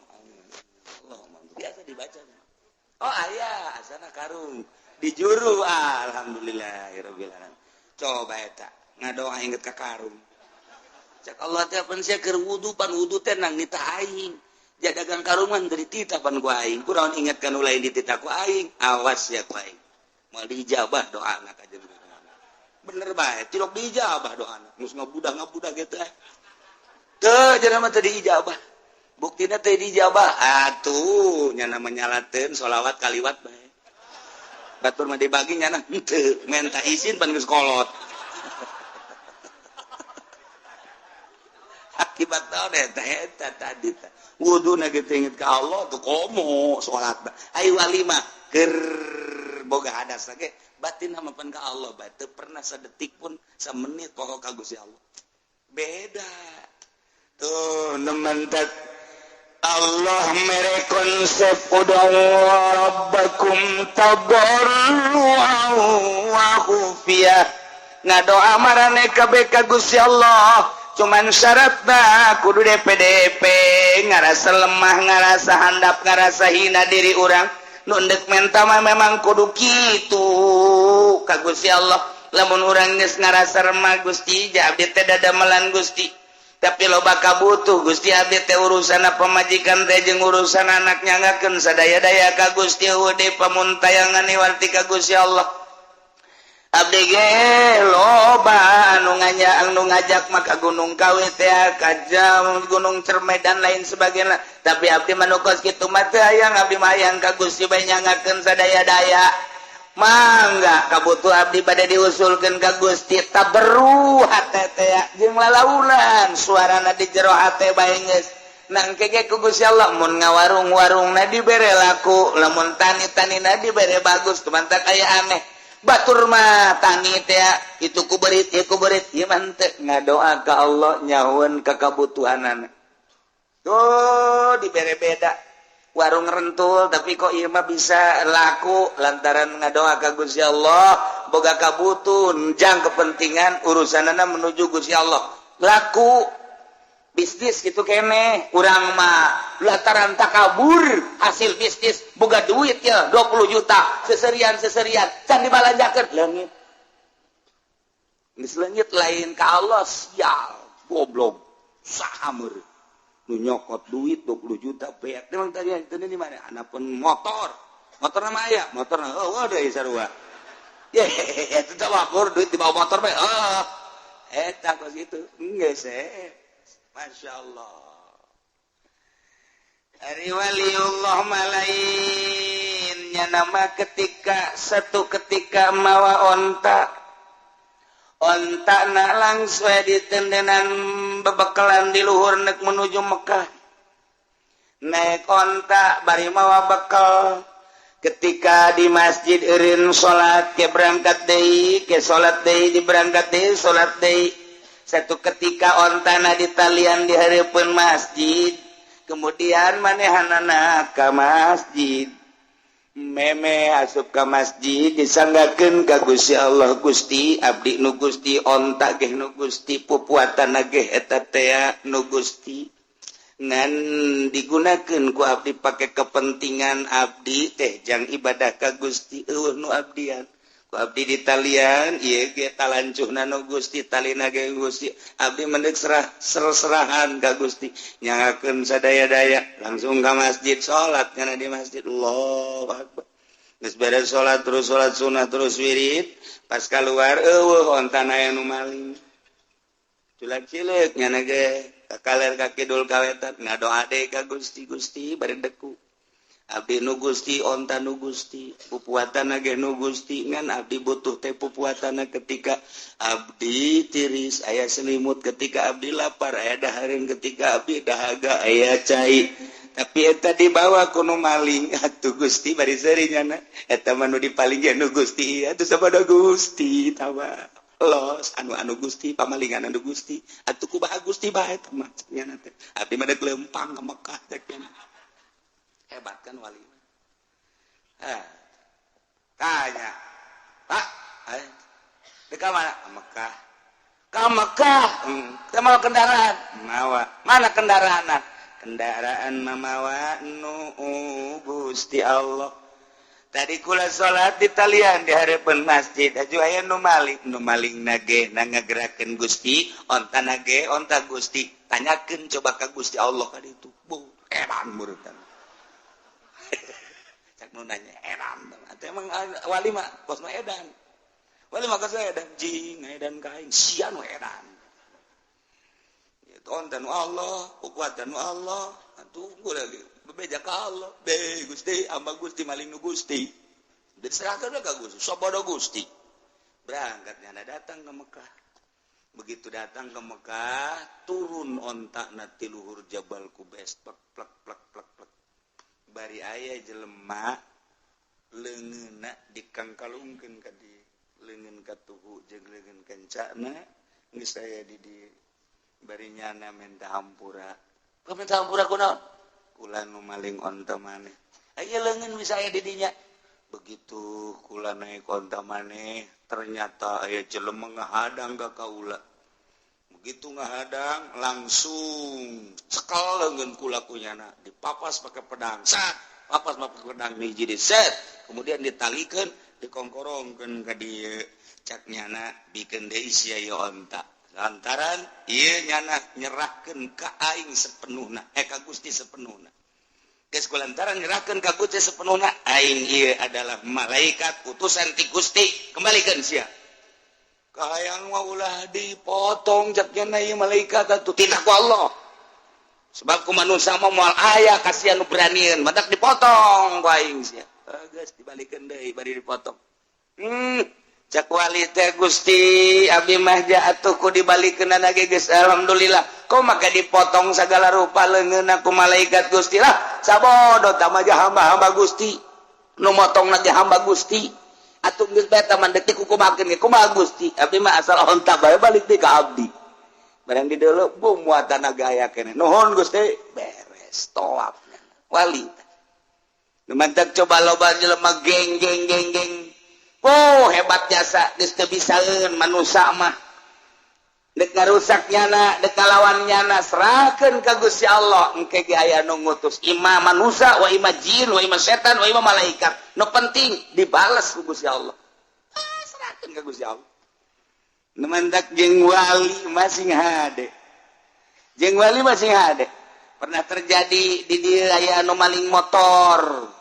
Allahumma biasa dibaca. Oh aya asana karung dijuru alhamdulillahirabbil alamin. Coba eta ngadoa inget ka karung. Cak Allah teh pan sia keur wudu pan wudu teh nang nita aing. Jadagang karungan dari tita pan ku aing. Kurang inget kan lain ditita ku aing. Awas ya ku aing. Moal diijabah doana ka jeung. Bener bae, tilok diijabah doana. Geus ngabudah-ngabudah gitu eh. Teu cenah mah teu diijabah. Buktina teu diijabah. Atuh nya mah nyalateun sholawat kaliwat bae. Batur mah dibagi nya henteu, menta izin pan geus kolot. Akibat naon eta eta tadi teh. Wuduna ge teu inget ka Allah tuh komo salat. Ai wali mah keur boga hadas ge batin sama pan ka Allah bae teu pernah sadetik pun samenit poho ka Gusti Allah. Beda. Tuh nemen Allah mere konsep ud'u rabbakum tadarruan wa khufiyah. Ngadoa marane kabeh ka Gusti Allah. Cuman syaratna kudu DPDP ngarasa lemah, ngarasa handap, ngarasa hina diri urang. Nu ndek menta mah memang kudu kitu ka Gusti Allah. Lamun urang geus ngarasa remah Gusti, ja abdi teh dadamelan Gusti. Tapi loba kabutuh Gusti abdi teh urusan pamajikan teh jeung urusan anak nyangakeun sadaya-daya ka Gusti eueuh pamuntayangan warti ka Gusti Allah. Abdi ge loba anu nganya anu ngajak maka Gunung Kawi teh ka jam Gunung Cermai dan lain sebagainya. Tapi abdi mah nu kos kitu mah teu hayang, abdi mah hayang ka Gusti bae nyangakeun sadaya-daya. Mangga kabutuh abdi bade diusulkeun ka Gusti taberu hate teh jeung lalaunan suarana di jero hate bae geus. Nangke ge ku Gusti Allah mun ngawarung-warungna dibere laku, lamun tani-tanina dibere bagus, kumantak aya aneh. Batur mah tani teh itu ku berit ieu ku berit ieu mah henteu ngadoa ka Allah nyahueun ka kabutuhanana. Tuh dibere beda. Warung rentul tapi kok ieu mah bisa laku lantaran ngadoa ka Gusti Allah boga kabutuhan jang kepentingan urusanana menuju Gusti Allah. Laku bisnis gitu kene urang mah lantaran takabur hasil bisnis boga duit ya 20 juta seserian-seserian can dibalanjakeun leungit. Geus leungit lain ka Allah sial goblok saha meureun nu nyokot duit 20 juta beak emang tadi itu di mana anapun motor motor nama aya motor oh deui sarua ye itu teh wakur duit dibawa motor bae oh eta kos kitu geus. Masya Allah. Ari waliullah mah lainnya nama. Ketika satu ketika mawa onta, onta na langsung ditendenan bebekalan di luhur, nek menuju Mekah naik onta bari mawa bekal. Ketika di masjid eureun salat, ke berangkat deui, ke salat deui, di berangkat deui, salat deui. Satu ketika ontana ditalian di hareupeun masjid, kemudian manehanana ka masjid, meme asup ka masjid, disanggakeun ka Gusti Allah, "Gusti, abdi nu Gusti, onta ge nu Gusti, pupuatan ge eta tea nu Gusti, ngan digunakeun ku abdi pake kepentingan abdi teh jang ibadah ka Gusti. Euweuh nu abdian, ku abdi ditalian, ieu ge talancuhna nu Gusti, talina ge Gusti. Abdi mendek serah ser-serahan ka Gusti, nyangakeun sadaya-daya." Langsung ka masjid, salat kana di masjid, Allahu akbar. Geus beres salat, terus salat sunah, terus wirid. Pas keluar, euweuh ontana, aya nu maling. Culak cileuk nyana ge ka kaler, ka kidul, ka wetan, ngadoa deui ka Gusti. "Gusti," bari deku, "abdi nu Gusti, onta nu Gusti, pupuatan ge nu Gusti, ngan abdi butuh teh pupuatan ketika abdi tiris aya selimut, ketika abdi lapar aya dahareun, ketika abdi dahaga aya cai, tapi eta dibawa ku nu maling atuh, Gusti." Bari seuri nyana, "Eta mah nu dipaling ge nu Gusti atuh, sabodo Gusti tawa los anu anu Gusti, pamalingan anu Gusti atuh, kumaha Gusti bae eta mah?" Nyana teh, "Abdi mah deuk leumpang ka Mekah," cek nyana. Hebat kan wali? Eh, tanya, "Pak, eh, di mana?" "Ke Mekah." "Ke Mekah? Kita mau kendaraan?" "Mawa." "Mana kendaraan?" "Kendaraan mamawa nu Gusti Allah. Tadi kula salat di talian di hadapan masjid, aju aya nu maling. Nu maling nage na ngagerakeun Gusti, onta nage onta Gusti. Tanyakeun coba ka Gusti Allah ka ditu." Bu, edan murutan. Cak nu nanya edan. Atuh emang wali mah kos nu edan. Wali mah kos edan, jing edan ka aing, sia nu edan. Itu onta nu Allah, kuatan nu Allah. Atuh lagi bebeja ka Allah. "Be Gusti, hamba Gusti, maling nu Gusti." Diserahkan ka Gusti, sabodo Gusti. Berangkat nyana, datang ke Mekah. Begitu datang ke Mekah, turun onta na ti luhur Jabal Kubes, plek plek plek plek plek. Bari aya jelema leungeunna dikangkalungkeun ka dieu, leungeun katuhu jeung leungeun kencana geus aya di dieu. Bari nyana minta hampura. "Minta hampura kunaon?" "Kula nu maling onta maneh. Aya leungeun bisa aya di dinya. Begitu kula naik onta maneh, ternyata aya jelema ngahadang ka kaula. Begitu ngahadang, langsung cekel leungeun kula ku nyana, dipapas pakai pedang, sat, papas pakai pedang hiji di set, kemudian ditalikeun, dikongkorongkeun ka dieu. Cak nyana, bikeun deui sia ieu onta, lantaran ieu nyana nyerahkeun ka aing sepenuhna, eh, ka Gusti sepenuhna. Geus kulantaran nyerahkeun ka Gusti sepenuhna, aing ieu adalah malaikat utusan ti Gusti, kembalikan sia." "Kahayang mah ulah dipotong," cak nyana, "ieu malaikat atuh titah ku Allah, sebab ku manusia mah moal aya kasihan nu beranian, matak dipotong ku aing sia." Geus dibalikeun deui bari dipotong. Cak wali teh, "Gusti, abdi mah atuh ku dibalikeun ge geus alhamdulillah, kok maka dipotong segala rupa leungeun ku malaikat Gusti? Lah, sabodo tah mah, hamba-hamba Gusti, nu motong ge hamba Gusti atuh. Geus bae mah, deuk dikukumakeun ge kumaha, Gusti? Abdi mah asal onta bae balik deui ka abdi." Barang di deuleu, bu muatan gaya keneh. "Nuhun, Gusti." Beres tawaf wali. Nu mantak coba loba jelema geng geng geng geng. Oh, hebat jasa, geus teu bisaeun manusia mah. Dek ngarusak nyana, dek ngalawan nyana, serahkeun ka Gusti Allah. Engke ge aya nu ngutus, ima manusia, wa ima jin, wa ima setan, wa ima malaikat. Nu penting dibales ku Gusti Allah. Ah, serahkeun ka Gusti Allah. Nu mantak jeung wali masing hade. Jeung wali masing hade. Pernah terjadi di dieu aya anu maling motor.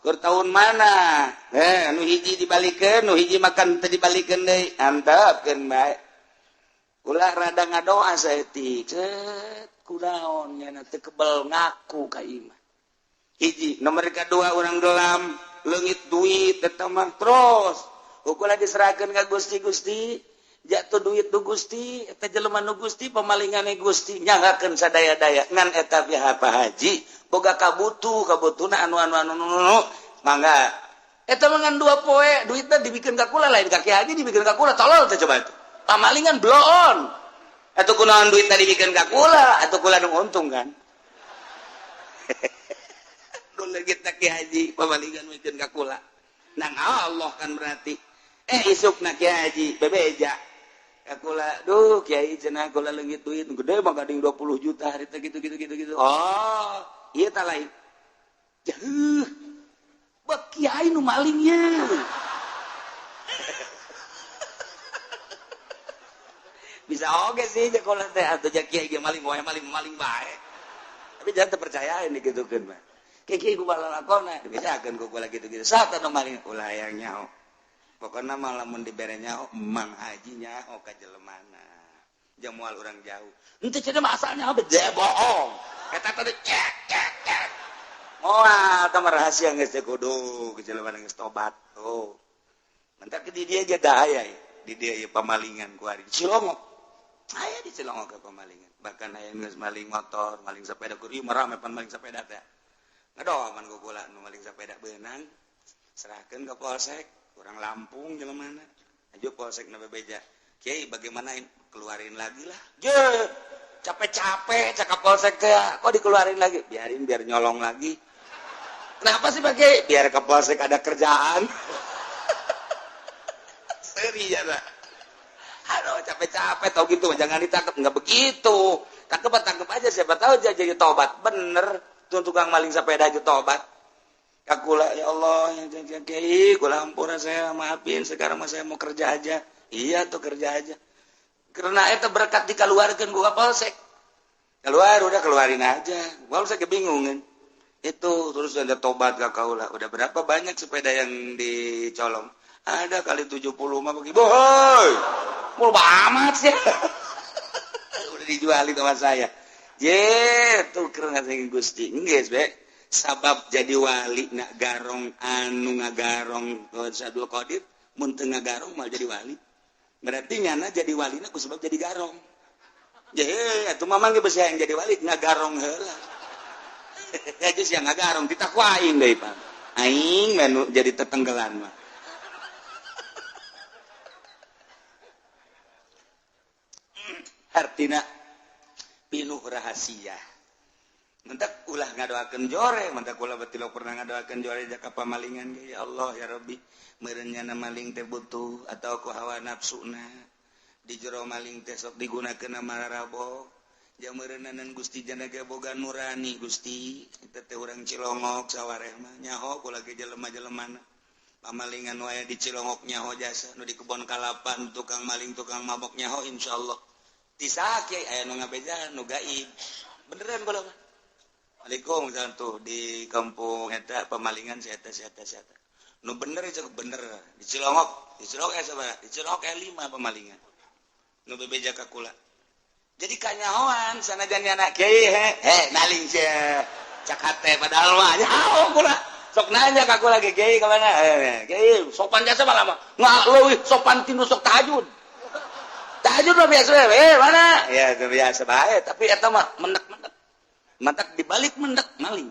Keur tahun mana? Eh, anu hiji dibalikeun, nu hiji makan teu dibalikeun deui. Antepkeun bae. Ulah rada ngadoa saeutik. Cet, kunaon nyana teu kebel ngaku ka imah. Hiji nomor kedua orang gelam leungit duit eta mah terus hukum diserahkan ka Gusti. Gusti jatuh duit du Gusti eta jelema nu Gusti pemalingane Gusti nyanggakeun sadaya-daya ngan eta pihak Pak Haji boga kabutuh kabutuhna anu anu anu anu mangga eta mah ngan 2 poe duitna dibikeun ka kula lain ka Ki Haji dibikeun ka kula tolol teh coba itu pamalingan bloon atuh kunaon duitna dibikeun ka kula atuh kula nu untung kan nu leungit Ki Haji pamalingan mikeun ka kula nang Allah kan berarti isuk na Ki Haji bebeja kula duh kiai cenah kula leungit duit gede mah gading 20 juta hari teh gitu gitu gitu gitu. Oh ieu tah lain jauh bak kiai nu maling ye bisa oge sih je kula teh atuh ja kiai ge maling wae maling maling bae tapi jangan terpercaya ini gitukeun mah kiai ku balalakona dibejakeun ku kula gitu-gitu saha nu maling ulah hayang nyaho. Pokoknya malah mun dibere nyaho Mang Haji nyaho ka jelemana jamual urang jauh henteu cenah mah asalnya bede bohong eta tadi cek cek cek moal tah rahasia geus teh kudu ke jelemana geus tobat oh mentak di dia ge dahaya di dia ieu pamalingan ku ari Cilongok aya di Cilongok ke pamalingan bahkan aya geus maling motor maling sepeda ku ieu mah rame pan maling sepeda teh ngadoman ku kula nu maling sepeda beunang serahkeun ka polsek kurang Lampung jelemana aja polsek na bebeja kiai bagaimana keluarin lagi lah je capek-capek cakap polsek teh kok dikeluarin lagi biarin biar nyolong lagi kenapa sih Pak Kiai biar ke polsek ada kerjaan seri ya lah aduh capek-capek tau gitu jangan ditangkap nggak begitu tangkep aja siapa tahu aja jadi tobat bener tuh tukang maling sepeda aja tobat Kakula ya Allah yang kiai kula ampura saya maafin sekarang mah saya mau kerja aja iya tuh kerja aja karena itu berkat dikeluarkan gua polsek keluar udah keluarin aja gua saya kebingungan itu terus ada tobat ke kaula udah berapa banyak sepeda yang dicolong ada kali 70 mah bagi boy mul amat sih udah dijualin sama saya je tuh keren Gusti geus be sabab jadi wali nak garong anu ngagarong Abdul Qadir mun teu ngagarong mal jadi wali berarti nyana jadi walina ku sebab jadi garong je atuh mamang ge beusi yang jadi wali ngagarong heula aja sia ngagarong ditakwain deui Pak aing menu jadi tetenggelan mah artina pinuh rahasia mentak ulah ngadoakeun jore mentak ulah batilok pernah ngadoakeun jore jaka pamalingan ge ya Allah ya Rabbi meureun nyana maling teh butuh atau ku hawa nafsuna di jero maling teh sok digunakeun mararabo ja meureunanan Gusti jana ge boga nurani Gusti eta teh urang Cilongok sawareh mah nyaho kula ge jelema-jelemana pamalingan wae di Cilongok nyaho jasa nu di kebon kalapa tukang maling tukang mabok nyaho insyaallah ti saha kiai aya nu ngabejaan nu gaib beneran kula mah Waalaikumsalam tuh di kampung eta pemalingan si eta si eta si eta. Nu bener itu bener di Cilongok sabaraha? Di Cilongok aya 5 pemalingan. Nu bebeja ka kula. Jadi kanyahoan sanajan nyana kiai he maling sia. Cak hate padahal mah nyaho kula. Sok nanya ka kula ge kiai ka mana? Kiai sopan jasa malah mah. Nggak leuwih sopan tinu sok tahajud. Tahajud mah biasa mana? Ya itu biasa bae tapi eta mah menek-menek. Mantak dibalik mendak maling.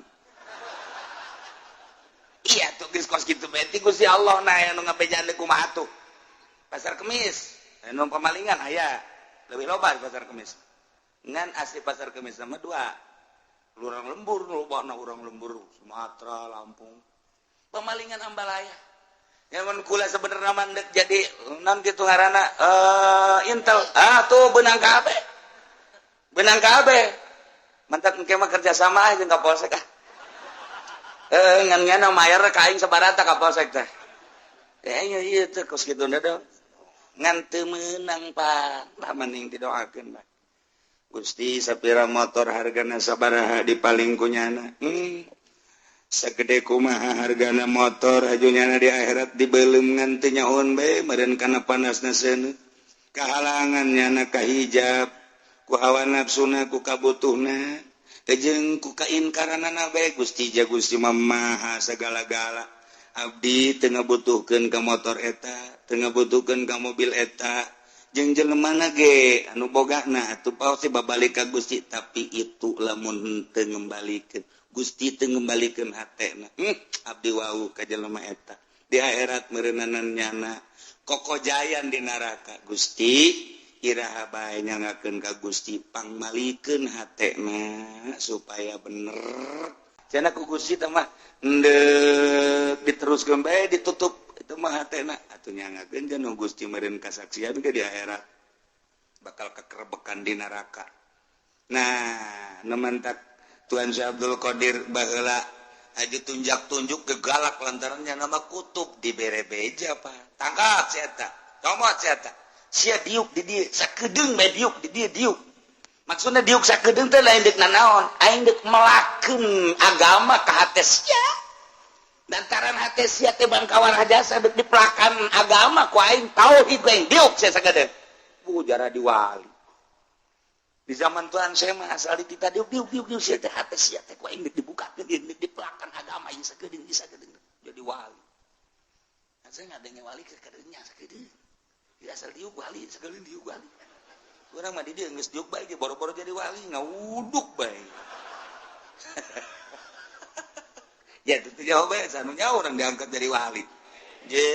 Iya tuh geus kos kitu bae ti Gusti Allah nah anu ngabejaan kumaha tuh. Pasar Kemis, anu pamalingan aya. Leuwih loba di Pasar Kemis. Ngan asli Pasar Kemis sama dua. Urang lembur lobana urang lembur Sumatera, Lampung. Pamalingan ambalaya. Nyaman kula sebenarnya mandek jadi non kitu ngaranna Intel. Ah tuh beunang kabeh. Beunang kabeh. Mantak engke mah kerja sama jeung ka polsek ah. Ngan-ngan mayar ka aing sabarata ka polsek teh. Ieu ieu teh kos kitu da ngan teu meunang Pak. Lah mending didoakeun Pak. Gusti sapira motor hargana sabaraha dipaling ku nyana. Sagede kumaha hargana motor aju nyana di akhirat dibeuleum ngan teu nyahoan bae meureun kana panasna seuneu. Kahalangan nyana ka hijab ku hawa nafsuna ku kabutuhna Jeung ku kainkaranana bae Gusti ja Gusti mah maha sagala-gala. Abdi teu ngabutuhkeun ka motor eta, teu ngabutuhkeun ka mobil eta. Jeung jelemana ge anu bogana atuh pasti babalik ka Gusti, tapi itu lamun teu ngembalikeun Gusti teu ngembalikeun hatena. Abdi wau ka jelema eta. Di akhirat meureunanan nyana kokojayan di neraka. Gusti iraha bae nyangakeun ka Gusti pangmalikeun hatena supaya bener. Cenah ku Gusti teh mah endek diteruskeun bae ditutup itu mah hatena atuh nyangakeun cenah Gusti meureun kasaksian ke di akhirat bakal kekerebekan di neraka. Nah, nu mantak Tuan Syekh Abdul Qadir baheula aju tunjak-tunjuk gegalak lantarannya nama kutub dibere beja pak. Tangkap si eta, comot si eta. Sia diuk di dieu sakedeung bae diuk di dieu diuk. Maksudna diuk sakedeung teh lain deuk nanaon, aing deuk melakeun agama ka hate sia. Lantaran hate sia teh bangkawan jasa deuk dipelakan agama ku aing tauhid aing diuk sia sakedeung. Bu jara diwali. Di zaman Tuhan saya mah asal ditita diuk diuk diuk diuk sia teh hate sia teh ku aing deuk dibukakeun deuk dipelakan agama ieu sakedeung ieu sakedeung jadi wali. Nah, saya ngadenge wali sakedeungnya sakedeung. Di asal diuk wali sekali diuk wali. Urang mah di dieu geus diuk bae ge boro-boro jadi wali ngawuduk bae. Ya itu jawab bae sanunya urang diangkat jadi wali. Je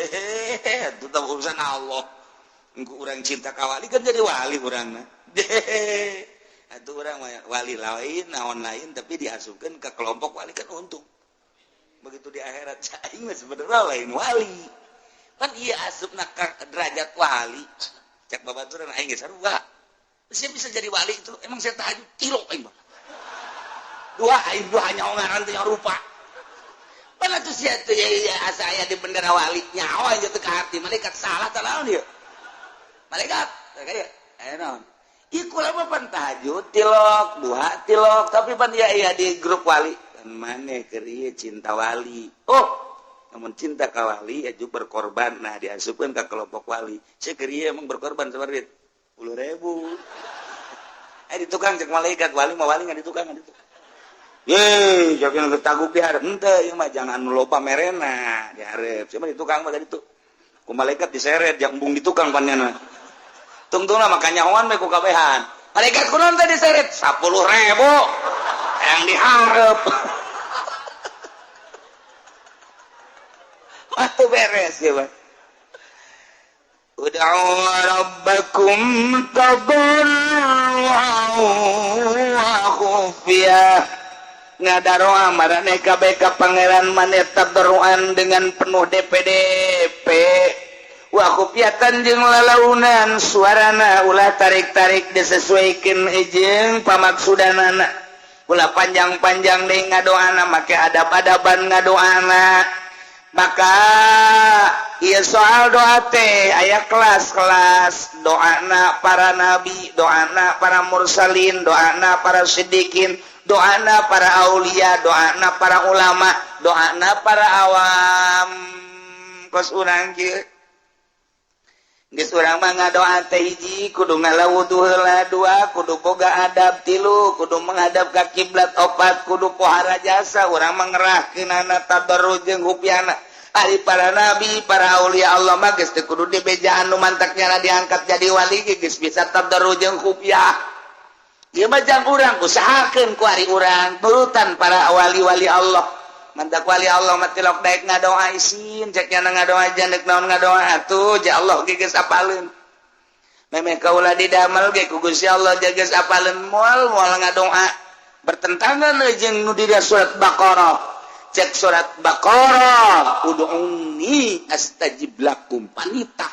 itu tah urusan Allah. Engko urang cinta ka wali kan jadi wali urangna. Je atuh urang mah wali lain naon lain tapi diasupkeun ke kelompok wali kan untung. Begitu di akhirat aing mah sebenarnya lain wali. Kan iya asupna ka derajat wali. Cek babaturan aing geus sarua. Saya bisa jadi wali itu emang saya tahajud tilok aing mah. Dua aing dua nyaongaran teh rupa. Pan atuh sia teh ya asa aya di bendera wali nyawa aja teh ka hati malaikat salah tah naon ieu. Malaikat kaya aya naon. Ieu kula mah pan tahajud tilok dua tilok tapi pan ieu aya di grup wali. Kan maneh keur ieu cinta wali. Oh namun cinta ka wali aju berkorban nah diasupkeun ka kelompok wali. Saya keur ieu emang berkorban sabar duit 10.000. Di tukang cek malaikat wali mah wali nggak di tukang nggak di tukang. Ye, jangan ketaguk di hareup henteu ieu mah jangan loba merena di hareup. Cuma di tukang mah tadi tuh. Ku malaikat diseret yang embung di tukang pannyana. Tungtungna mah kanyahoan we ku kabehan. Malaikat kunaon teh diseret 10.000 yang dihareup. Atuh beres ya, Pak. Ud'u rabbakum tadarru'an wa khufiyah. Ngadaroa marane kabeh ka pangeran maneh tadarruan dengan penuh DPDP. Wa khufiyatan jeung lalaunan suarana ulah tarik-tarik disesuaikan jeung pamaksudanana. Ulah panjang-panjang deui ngadoana make adab-adaban ngadoana. Maka ieu soal doa teh aya kelas-kelas doana para nabi, doana para mursalin, doana para siddiqin, doana para aulia, doana para ulama, doana para awam. Kos urang kieu geus urang mah ngadoa teh hiji kudu ngalawudu heula, dua kudu boga adab, tilu kudu menghadap ka kiblat, opat kudu pohara jasa. Urang mah ngerahkeunana tadarru jeung hupiana. Ari para nabi, para aulia Allah mah geus teu kudu dibejaan nu mantak nyana diangkat jadi wali ge geus bisa tadarru jeung hupiah. Ieu mah jang urang usahakeun ku ari urang nurutan para wali-wali Allah. Mantak wali Allah mah tilok daek ngadoa isin cek nyana ngadoa jandek naon ngadoa atuh ja Allah ge geus apaleun. Memeh kaula didamel ge ku Gusti Allah ja geus apaleun moal moal ngadoa bertentangan jeung nu di surat Baqarah. Cek surat Baqarah ud'uni astajib lakum panitah.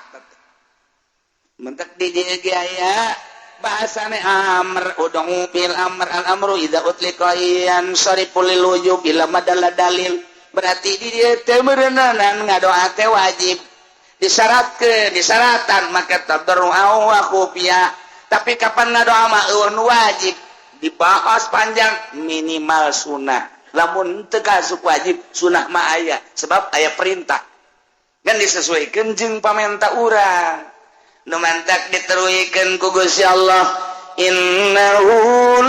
Mentak di dieu ge aya bahasane amr ud'u bil amr al amru idza utliqa yansarifu lil wujub ila madalla dalil. Berarti di dieu teh meureunanan ngadoa teh wajib disyaratkeun disaratan maka tadarru wa khufiyah. Tapi kapan ngadoa mah eueuh nu wajib dibahas panjang minimal sunah. Lamun teu kasup wajib sunah mah aya sebab aya perintah kan disesuaikan jeung pamenta urang. Nu mantak diteruikeun ku Gusti Allah. Innahu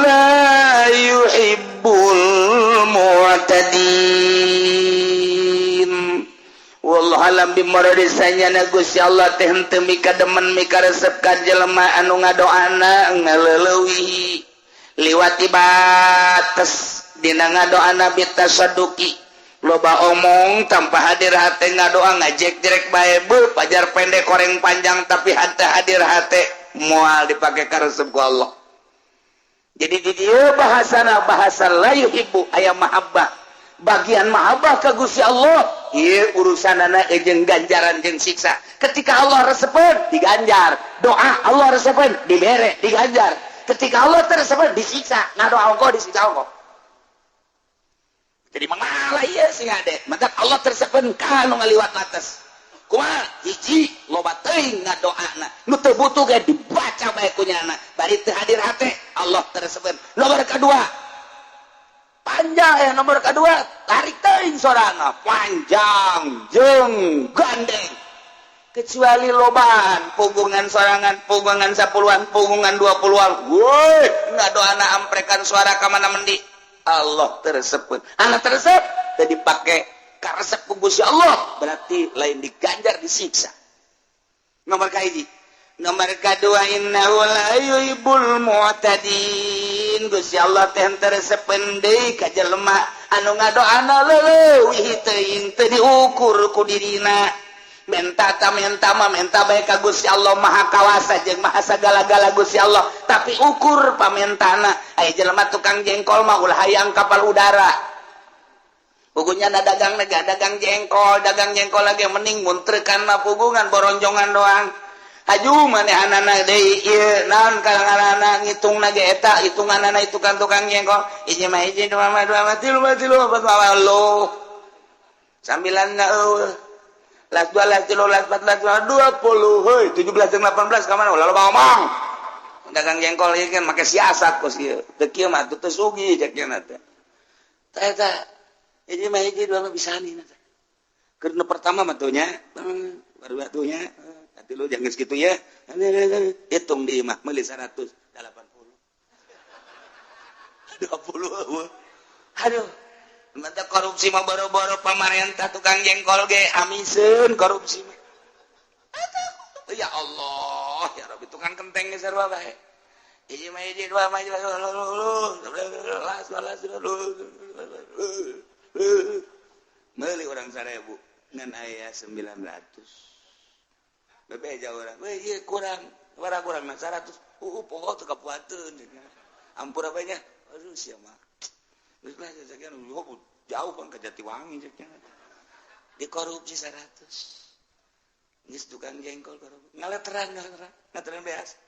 la yuhibbul mu'tadin. Wallahu alam bimurad, sanyana Gusti Allah teh henteu mika demen, mika resep ka jelema anu ngadoana ngaleuleui, liwati batas dina ngadoana, bitasadduqi, loba omong tanpa hadir hate. Ngadoa ngajek jerek bae, beuh, pajar pendek koreng panjang, tapi hate hadir hate, moal dipake karesep ku Allah. Jadi di dieu bahasana bahasa la yuhibbu, aya mahabbah, bagian mahabbah ke Gusti Allah. Ieu urusanana jeung ganjaran jeung siksa. Ketika Allah resepeun, diganjar. Doa Allah resepeun, dibere, diganjar. Ketika Allah teu resepeun, disiksa. Ngadoa ongkoh, disiksa ongkoh. Jadi mengalah ieu sing ade. Maka Allah teu resepeun ka nu ngaliwat batas. Kumaha? Hiji, loba teuing ngadoana, nu teu butuh ge dibaca bae ku nyana, bari teu hadir hate, Allah teu resepeun. Nomor kedua, panjang ya, nomor kedua tarik teuing sorana panjang jeung gandeng, kecuali lobaan pugungan sorangan, pugungan 10-an, pugungan 20-an, woi, ngadoana amprekan suara ka mana mendi, Allah teu resepeun. Anak teu resep teu dipake karesep ku Gusti Allah, berarti lain diganjar, disiksa. Nomor kahiji. Nomor kedua, innahu la yuhibbul mu'tadin. Gusti Allah teh teu resepeun deui ka jelema anu ngadoana leuwih teuing, teu diukur ku dirina. Menta ta menta mah menta bae ka Gusti Allah, Maha Kawasa jeung Maha sagala-gala Gusti Allah, tapi ukur pamentana. Aya jelema tukang jengkol mah ulah hayang kapal udara. Pugunya na dagang nega dagang jengkol, dagang jengkol lagi mending muntrekan mah pugungan boronjongan doang. Haju manehanana deui ieu naon kalanganana ngitung ge eta hitunganana itu kan tukang jengkol. Hiji mah hiji, dua mah dua mah, tilu mah tilu, empat mah lo sambilan na eueuh, las dua, las tilu, las empat, las lima, 20, heuy, 17 jeung 18 ka mana? Ulah loba ngomong. Dagang jengkol ieu kan make siasat kos ieu teu kieu mah teu sugih cek teh. Eta hiji mah hiji, dua mah bisa nih. Karena pertama mah tuh nya, baru atuh nya, hati lu jangan segitu ya. Hitung di mah meuli 180. 20. Aduh. Mantap, korupsi mah boro-boro pamarentah, tukang jengkol ge amiseun korupsi mah. Aduh, ya Allah, ya Rabbi, tukang kenteng ge sarua bae. Hiji mah hiji, dua mah dua, las las meuli urang 1000 ngan aya 900. Bebeja urang, weh, ieu kurang, warah kurang mah 100. Poho teu kapuateun. Ampura bae nya. Aduh, sia mah. Geus lah sekian jauh kan ke Jatiwangi cek. Dikorupsi 100. Geus tukang jengkol korupsi. Ngaleteran, ngaleteran, ngaleteran beas.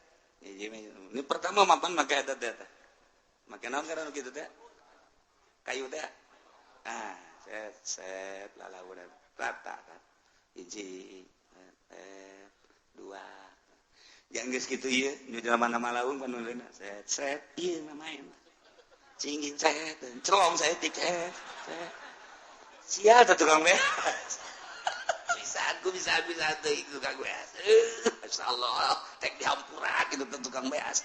Ini pertama mapan make eta teh. Make naon karena kitu teh? Kayu teh. Ah, set set lalaunan rata kan. Hiji, dua. Yang geus kitu ieu, nu jelema nama laung panuleuna set set ieu mah main. Cingin set, celong saya tik set, set. Sial teh tukang beas. Bisa aku bisa bisa teh tukang beas. Masyaallah, tek dihampura gitu teh tukang beas.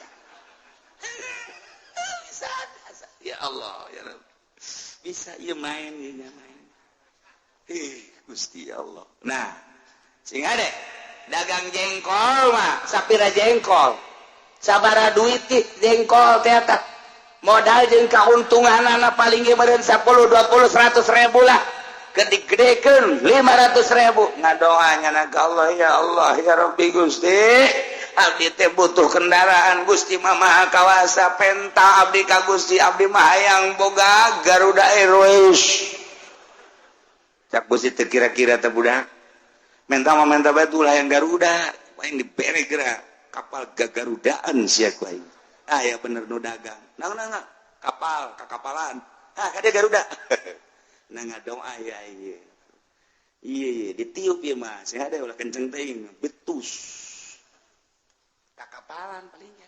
Bisa, bisa. Ya Allah, ya Rabb. Bisa ieu main, ieu main. Ih, Gusti Allah. Nah, sing ade dagang jengkol mah sapira jengkol. Sabara duit jengkol teh eta. Modal jeung kauntunganana paling ge meureun 10, 20, 100 ribu lah. Gede-gedekeun 500 ribu. Ngadoa nyana ka Allah, ya Allah, ya Rabbi Gusti. Abdi teh butuh kendaraan, Gusti mah Maha Kawasa, penta abdi ka Gusti, abdi mah hayang boga Garuda Airways. Cak Gusti teu kira-kira teh budak. Menta mah menta bae tuh hayang Garuda, aing dibere geura kapal gagarudaan sia ku aing. Ah ya bener nu dagang. Nah, nah, nah. Kapal, kakapalan. Ah, kade Garuda. Nah, ngadoa ya iya. Iya, iya, ditiup ya mah. Saya ada ulah kenceng teuing, betus. Kakapalan palingnya.